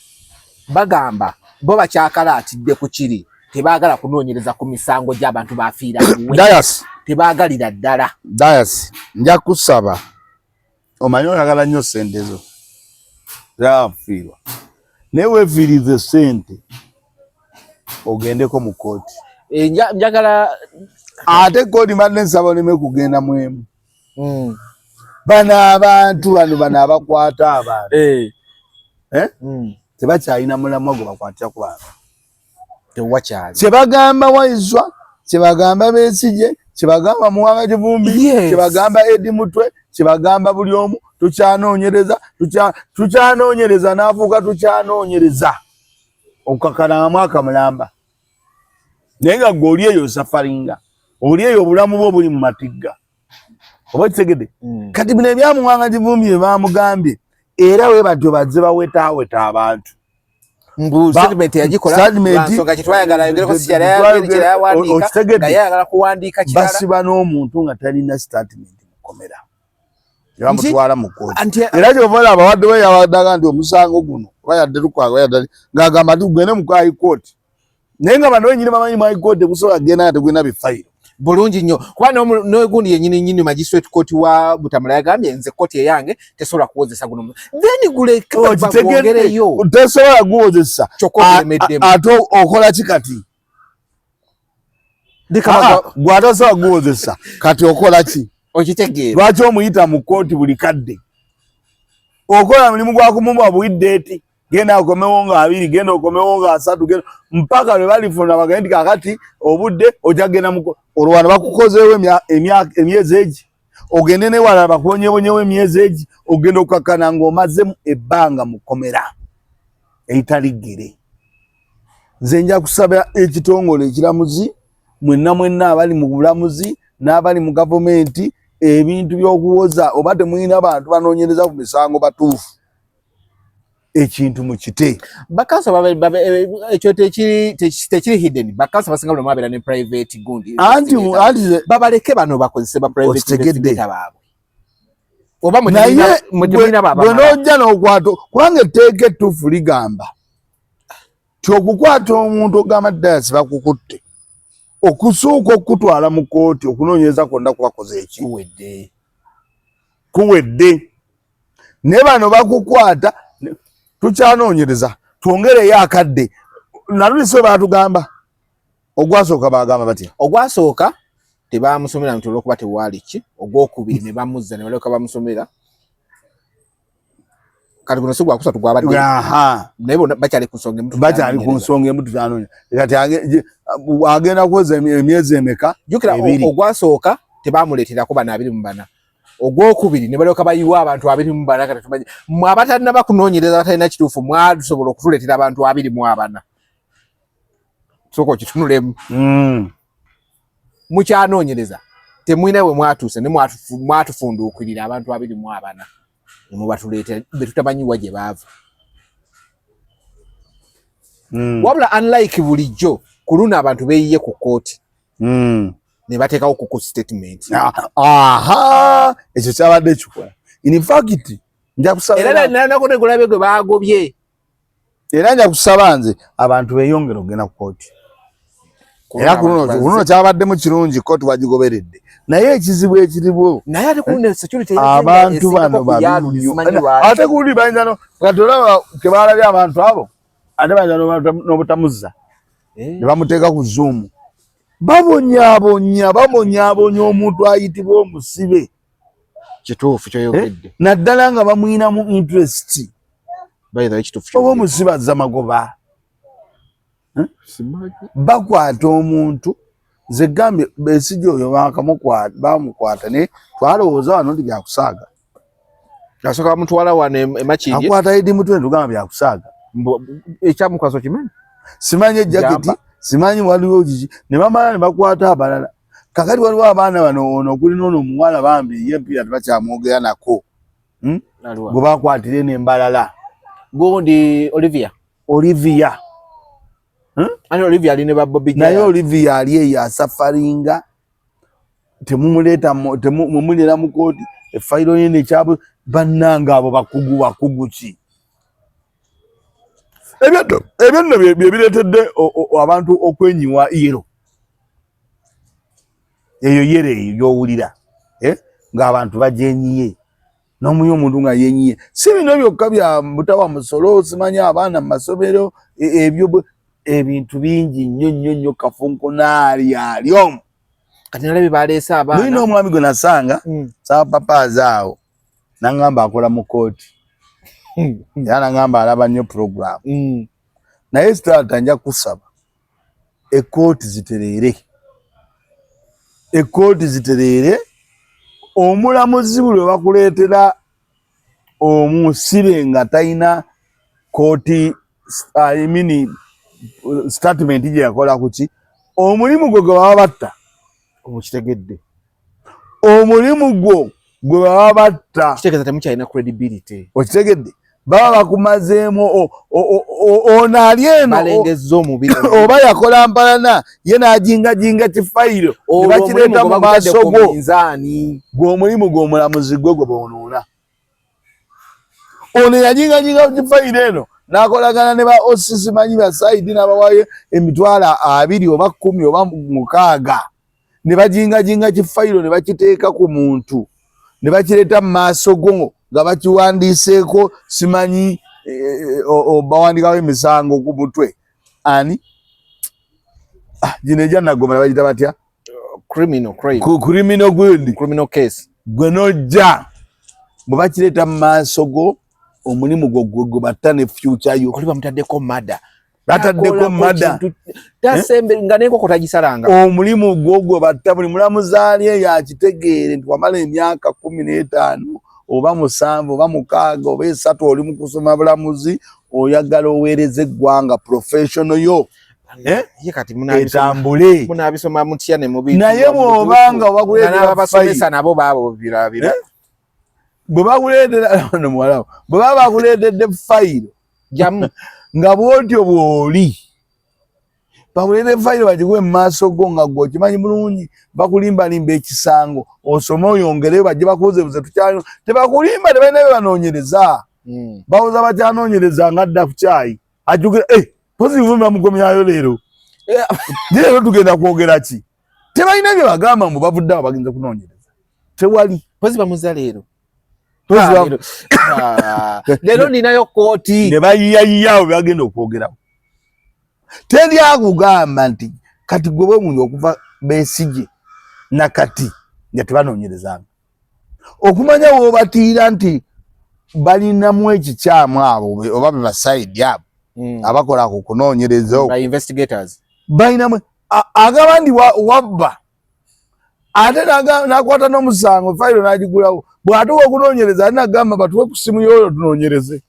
Speaker 2: bagamba bo bakyakalaatidde ku kiri tebaagala kunoonyereza ku misango gy'abantu bafiira
Speaker 1: Dayasi.
Speaker 2: Tebaagalira ddala.
Speaker 1: Dayasi, nja kusaba omanyi oyagala nnyo ssente zo zafiirwa naye weefiirize ssente ogendeko mu kkooti.
Speaker 2: Njagala
Speaker 1: ate kkooti mbadde nsaba oleme kugenda mu emu. Bano abantu bano bano abakwata abantu tebakyalina mulamwa gwe bakwatira ku bantu.
Speaker 2: Tewakyali.
Speaker 1: Kyebagamba Waiswa, kyebagamba Besigye, kyebagamba Muwanga Kivumbi, kyebagamba Eddie Mutwe, kyebagamba buli omu tukyanoonyereza, tukyanoonyereza n'afuuka tukyanoonyereza okukakana mwaka mulamba. Naye nga gwe oli eyo osafaringa, oli eyo obulamu bwo buli mu matigga. Oba okitegedde? Kati bino ebya Muwanga Kivumbi bye baamugambye era we batyo bazze bawetaaweta abantu.
Speaker 2: Mbu statement yagikola lwa nsonga kyetwayagala ayogereko si kye yali ayagala kuwandiika kirala.
Speaker 1: Basiba n'omuntu nga talina statement mu kkomera. Ne bamutwala mu kkooti. Era ky'ova olaba wadde we yawaddaga nti omusango guno oba yadde Lukwago yadde ng'agamba nti gugende mu high court. Naye nga bano bennyini bamanyi mu high court tegusobola kugenda nga tegulina bifayiro.
Speaker 2: Bulungi nnyo, kuba n'ogundi yennyini nnyini magistrate court wa Butamala yagambye nze kooti eyange tesobola kuwozesa guno, then guleke
Speaker 1: bagongereyo. Tesobola kuwozesa
Speaker 2: kyokka olemeddemu.
Speaker 1: Ate okola ki kati? Gwe atasobola kuwozesa kati okola ki?
Speaker 2: Okitegeera.
Speaker 1: Lwaki omuyita mu kooti buli kadde? Okola mulimu gwa kumumuwa buiddeeti, genda okomewo nga 20, genda okomewo nga 30, genda mpaka lwe balifuna bagende nti kakati obudde ojja kugenda mu olwo wano bakukozeewo emyezi egi, ogende newalala bakuwonyebonyewo emyezi egi, ogenda okukakkana ng'omazemu ebbanga mu kkomera eritali ggere. Nze nja kusaba ekitongole ekiramuzi, mwenna mwenna abali mu bulamuzi n'abali mu gavumenti, ebintu by'okuwoza oba temulina bantu banoonyereza ku misango batuufu, ekintu mukite.
Speaker 2: Bakansa ekyo tekiri hidden, bakansa basinga buli babeera ne private gundi.
Speaker 1: Anti anti
Speaker 2: babaleke bano bakozese ba private investigator baabwe. Oba
Speaker 1: naye bwe n'ojja n'okwata, kubanga etteeka ettuufu ligamba ti okukwata omuntu ogamba ddala bakukutte, okusooka okukutwala mu kooti okunoonyereza kwonna kubakoze eki
Speaker 2: kuwedde,
Speaker 1: kuwedde. Naye bano bakukwata tukyanoonyereza, twongereyo akadde. Nalulise baatugamba ogwasooka bagamba batya?
Speaker 2: Ogwasooka tebamusomera nti olwokuba tewaali ki, ogwokubiri ne bamuzza ne balyoka bamusomera. Kati guno si gwakusatu gwabadde, naye bonna bakyali ku nsonga emu.
Speaker 1: Bakyali ku nsonga emu, tukyanoonya. Kati agenda kuwoza emyezi emeka?
Speaker 2: Jjukira ogwasooka tebamuleeterako bano 24, ogwokubiri ne balyoka bayiwa abantu 24. Kati tumanyi mwe abatannaba kunoonyereza, batalina kituufu, mwasobola okutuleetera abantu 24. Sooka okitunulemu. Mukyanoonyereza, temulina we mwatuuse, ne mwatufunduukirira abantu 24 ne mubatuleetera be tutamanyiwa gye baava. Wabula unlike bulijjo, ku luno abantu beeyiye ku kkooti ne bateekawo kuku statement.
Speaker 1: Aha, ekyo kyabadde kikola. In fact nja kusaba
Speaker 2: era nako negulabye gwe bagobye.
Speaker 1: Era nja kusaba nze abantu beeyongere okugenda ku kooti. Era ku luno kyabaddemu kirungi, kooti wagigoberedde, naye ekizibu ekiriwo
Speaker 2: Naye ate ku luno security
Speaker 1: abantu bano babi nnyo. Ate kuli bayinza no kati olaba tebalabye abantu abo, ate bayinza n'obutamuzza ne bamuteeka ku Zoom. Babonyaabonya, babonyaabonya omuntu ayitibwa omusibe.
Speaker 2: Kituufu kyoyogedde.
Speaker 1: Naddala nga bamwinamu interest.
Speaker 2: By the way, kituufu.
Speaker 1: Oba omusibe azza magoba. Bakwata omuntu, nze gambye Besigye oyo bamukwata naye twalowooza wano nti byakusaaga.
Speaker 2: Asooka bamutwala wano emakindi.
Speaker 1: Akwata Eddie Mutwe, tugamba byakusaaga.
Speaker 2: Ekyamukwasa okimanyi?
Speaker 1: Simanyi ejaketi, simanyi waliwo kiki, ne bamala ne bakwata abalala. Kakati waliwo abaana bano, ono okuli noono omuwala bambi ye empiira tebakyamwogera nako, Gwe bakwatira eno embalala.
Speaker 2: Gundi Olivia.
Speaker 1: Olivia.
Speaker 2: Ani Olivia ali ne ba Bobby.
Speaker 1: Naye Olivia ali eyo asafaringa, temumuleeta, mumulera mu kooti efayiro ye nekyabwe. Bannanga abo bakugu, bakugu ki? Ebyo nno bye bireetedde abantu okwenyiwa yellow eyo, yellow eyo gy'owulira, eh? Ng'abantu bajenyiye n'omuyi omuntu nga yenyiye. Si bino byokka bya butawa musolo, simanyi abaana mu masomero, ebyo ebintu bingi nnyo nnyo nnyo. Kafunkunaali ali omwo.
Speaker 2: Kati nalabye baleese abaana.
Speaker 1: Mulina omwami gwe nasanga saapapaazi awo, nangamba akola mu kooti, era nangamba alaba nnyo program. Naye sitaata, nja kusaba ekooti zitereere, ekooti zitereere. Omulamuzi buli webakuleetera omusibe nga talina kooti, I mean, statement gye yakola kuki, omulimu gwe gwe baba batta.
Speaker 2: Okitegedde.
Speaker 1: Omulimu gwo gwe baba batta.
Speaker 2: Kitegeeza temukyalina credibility.
Speaker 1: Okitegedde, baba bakumazeemu. Ono ali eno
Speaker 2: balengezza omubiri.
Speaker 1: Oba yakola mpalana ye n'ajingajinga kifayiro ne bakireeta mu maaso go.
Speaker 2: Minzaani.
Speaker 1: Gwe omulimu gw'omulamuzi gwe gwe boonoona. Ono yajingajinga kifayiro eno n'akolagana ne ba OC, manyi ba saidi, n'abawayo 20,000 oba 10 oba 6. Ne bajingajinga kifayiro ne bakiteeka ku muntu ne bakireeta mu maaso go nga bakiwandiiseeko, simanyi eh, bawandikawo emisango ku mutwe ani. Ah, gino egya Naggomola bagita batya?
Speaker 2: Criminal crime.
Speaker 1: Criminal gundi.
Speaker 2: Criminal case.
Speaker 1: Gwe nojja bwe bakireeta mu maaso go, omulimu gwo gwe gwe batta ne future yo.
Speaker 2: Oli bamutaddeko mada.
Speaker 1: Bataddeko mada.
Speaker 2: Tasembe nga n'enkoko tagisalanga.
Speaker 1: Omulimu gwo gwe batta. Buli mulamuzi ali eyo akitegeere nti wamala emyaka 15 oba 7 oba 6 oba 3 oli mu kusoma bulamuzi, oyagala oweereza eggwanga, professional yo, eh?
Speaker 2: Ye kati
Speaker 1: etambule.
Speaker 2: Munabisoma mutya ne mubi?
Speaker 1: Naye bw'obanga
Speaker 2: bakuleetera abasomesa nabo baabo birabira.
Speaker 1: Eh? Bwe bakuleetera no muwala, bwe baba bakuleetedde fayiro
Speaker 2: jamu
Speaker 1: nga bwotyo bw'oli, bakuleete fayiro bagikuwe mu maaso go nga gwe okimanyi bulungi bakulimbalimba ekisango, osome oyongereyo, bajje bakubuzebuze tukyali tebakulimba, tebalina bye banoonyereza. Bawoza bakyanoonyereza nga adda ku kyayi ajjukira, eh, positive bamugomyayo leero, leero tugenda kwogera ki? Tebalina bye bagamba mbu bavudde awo bagenze kunoonyereza, tewali.
Speaker 2: Pozi bamuza leero. Ah, leero ninayo kooti.
Speaker 1: Ne bayiyayiya awo byagenda okwogerawo, teri akugamba nti kati gwe bwemunyi okuva Besigye nakati nga tebanoonyerezanga okumanya wobatiira nti balinamu ekikyamu abo oba bebasaidi abo abakola ku kunoonyereza okwo.
Speaker 2: By investigators.
Speaker 1: Balinamu agamba nti wabba ate nakwata n'omusango, fayiro n'agigulawo, bw'atuuka okunoonyereza ate nagamba batuwe ku simu y'oyo tunoonyereze.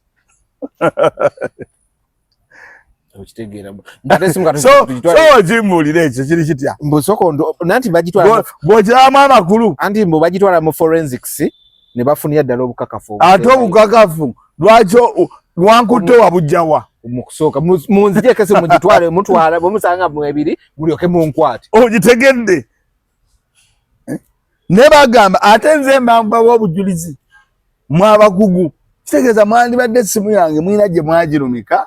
Speaker 2: Okitegeera ngate simu kati
Speaker 1: So
Speaker 2: tugitwale.
Speaker 1: So okimbuulira ekyo kiri kitya?
Speaker 2: Mbu soko nanti bagitwala
Speaker 1: Bw'okiramu amakulu.
Speaker 2: Anti mbu bagitwala mu forensics ne bafunira ddala obukakafu.
Speaker 1: Ate obukakafu lwaki lwankutte wabujjawa?
Speaker 2: Mu kusooka munzijeko esi mugitwale, mutwala bwe musanga mu ebiri mulyoke munkwate.
Speaker 1: Ogitegedde? Eh? Ne bagamba ate nze mbanvawo obujulizi mwabakugu, kitegeeza mwandibadde essimu yange mulina gye mwagirumika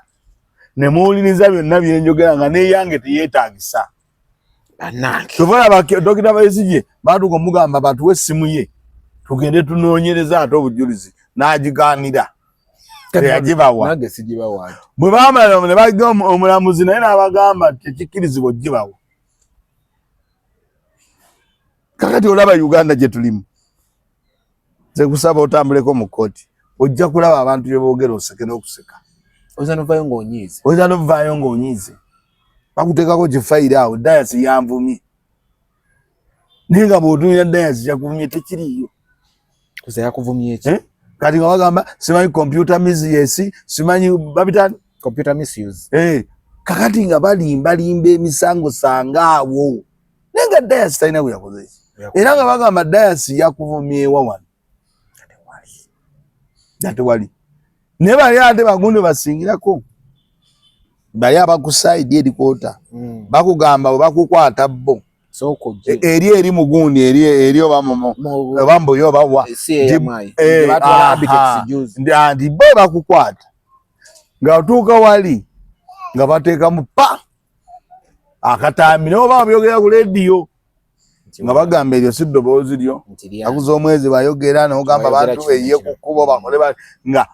Speaker 1: ne muwuliriza byonna byenjogera nga neyange teyeetagisa.
Speaker 2: Bannange.
Speaker 1: Kyova olaba Dokita Besigye baatuuka omugamba batuwe essimu ye tugende tunoonyereza ate obujulizi, n'agigaanira, teyagibawa.
Speaker 2: Nange sigibawa.
Speaker 1: Bwe baamala ne baga omulamuzi naye n'abagamba nti tekikkirizibwa ogibawa. Kakati olaba Uganda gye tulimu. Nze kusaba otambuleko mu kkooti, ojja kulaba abantu bye boogera oseke n'okuseka.
Speaker 2: Oyinza novaayo ng'onyiize.
Speaker 1: Oyinza n'ovaayo ng'onyiize, bakuteekako kifayiro awo, dayasi yanvumye, naye nga bw'otunulira dayasi yakuvumye tekiriiyo.
Speaker 2: Kuza yakuvumye ki?
Speaker 1: Eh? Kati nga bagamba simanyi computer misuse, simanyi babitani.
Speaker 2: Computer misuse.
Speaker 1: Eh, kakati nga balimbalimba emisango sanga awo, naye nga dayasi talina bwe yakoze ki, era nga bagamba dayasi yakuvumyewa wano nga tewali. Naye bali ate bagundi basingirako bali abakusaidi erikoota bakugamba bwe bakukwata bo
Speaker 2: Sooka ojje.
Speaker 1: Eri mugundi eri oba oba mbuyo oba wa.
Speaker 2: CAMI.
Speaker 1: Eh,
Speaker 2: Batwala
Speaker 1: aha.
Speaker 2: Abitex juzi.
Speaker 1: Nti bo bakukwata nga otuuka wali nga bateekamu pa akatambi, naye oba babyogera ku lediyo nga bagamba eryo si ddoboozi lyo.
Speaker 2: Nti lya.
Speaker 1: Akuza omwezi bayogera nogamba
Speaker 2: Bayogera
Speaker 1: bantu
Speaker 2: kino
Speaker 1: beye
Speaker 2: kino.
Speaker 1: ku kkubo bakole nga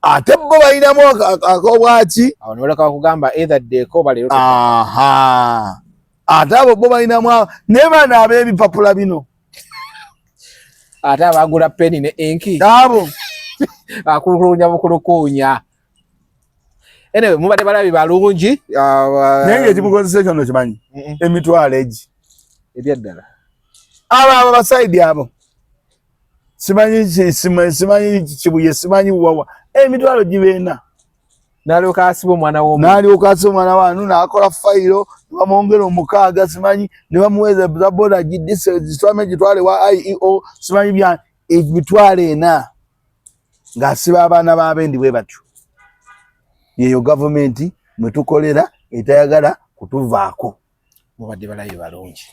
Speaker 1: ate bo balinamu akobwaki.
Speaker 2: Awo ne baleka bakugamba either ddeeko oba leero.
Speaker 1: Aha, ate abo bo balinamu naye bano ab'ebipapula bino
Speaker 2: Ate abagula peni ne inki.
Speaker 1: Abo
Speaker 2: Akulukunya bukulukunya. Anyway, mubadde balabi balungi.
Speaker 1: Naye nga ekimukozesa ekyo no kimanyi emitwalo egi.
Speaker 2: Ebyaddala.
Speaker 1: Abo basaidi abo simanyi simanyi Kibuye, simanyi wawa, emitwalo gibeena.
Speaker 2: N'alyoka asiba omwana w'omuntu.
Speaker 1: N'alyoka asiba omwana wanu n'akola fayiro ne bamwongera 6, simanyi ne bamuweeza za boda gidise zitwame gitwale wa IEO, simanyi bya emitwalo 4 ng'asiba abaana b'abendi bwe batyo. Yeyo gavumenti mwe tukolera etayagala kutuvaako.
Speaker 2: Mubadde balabi balungi.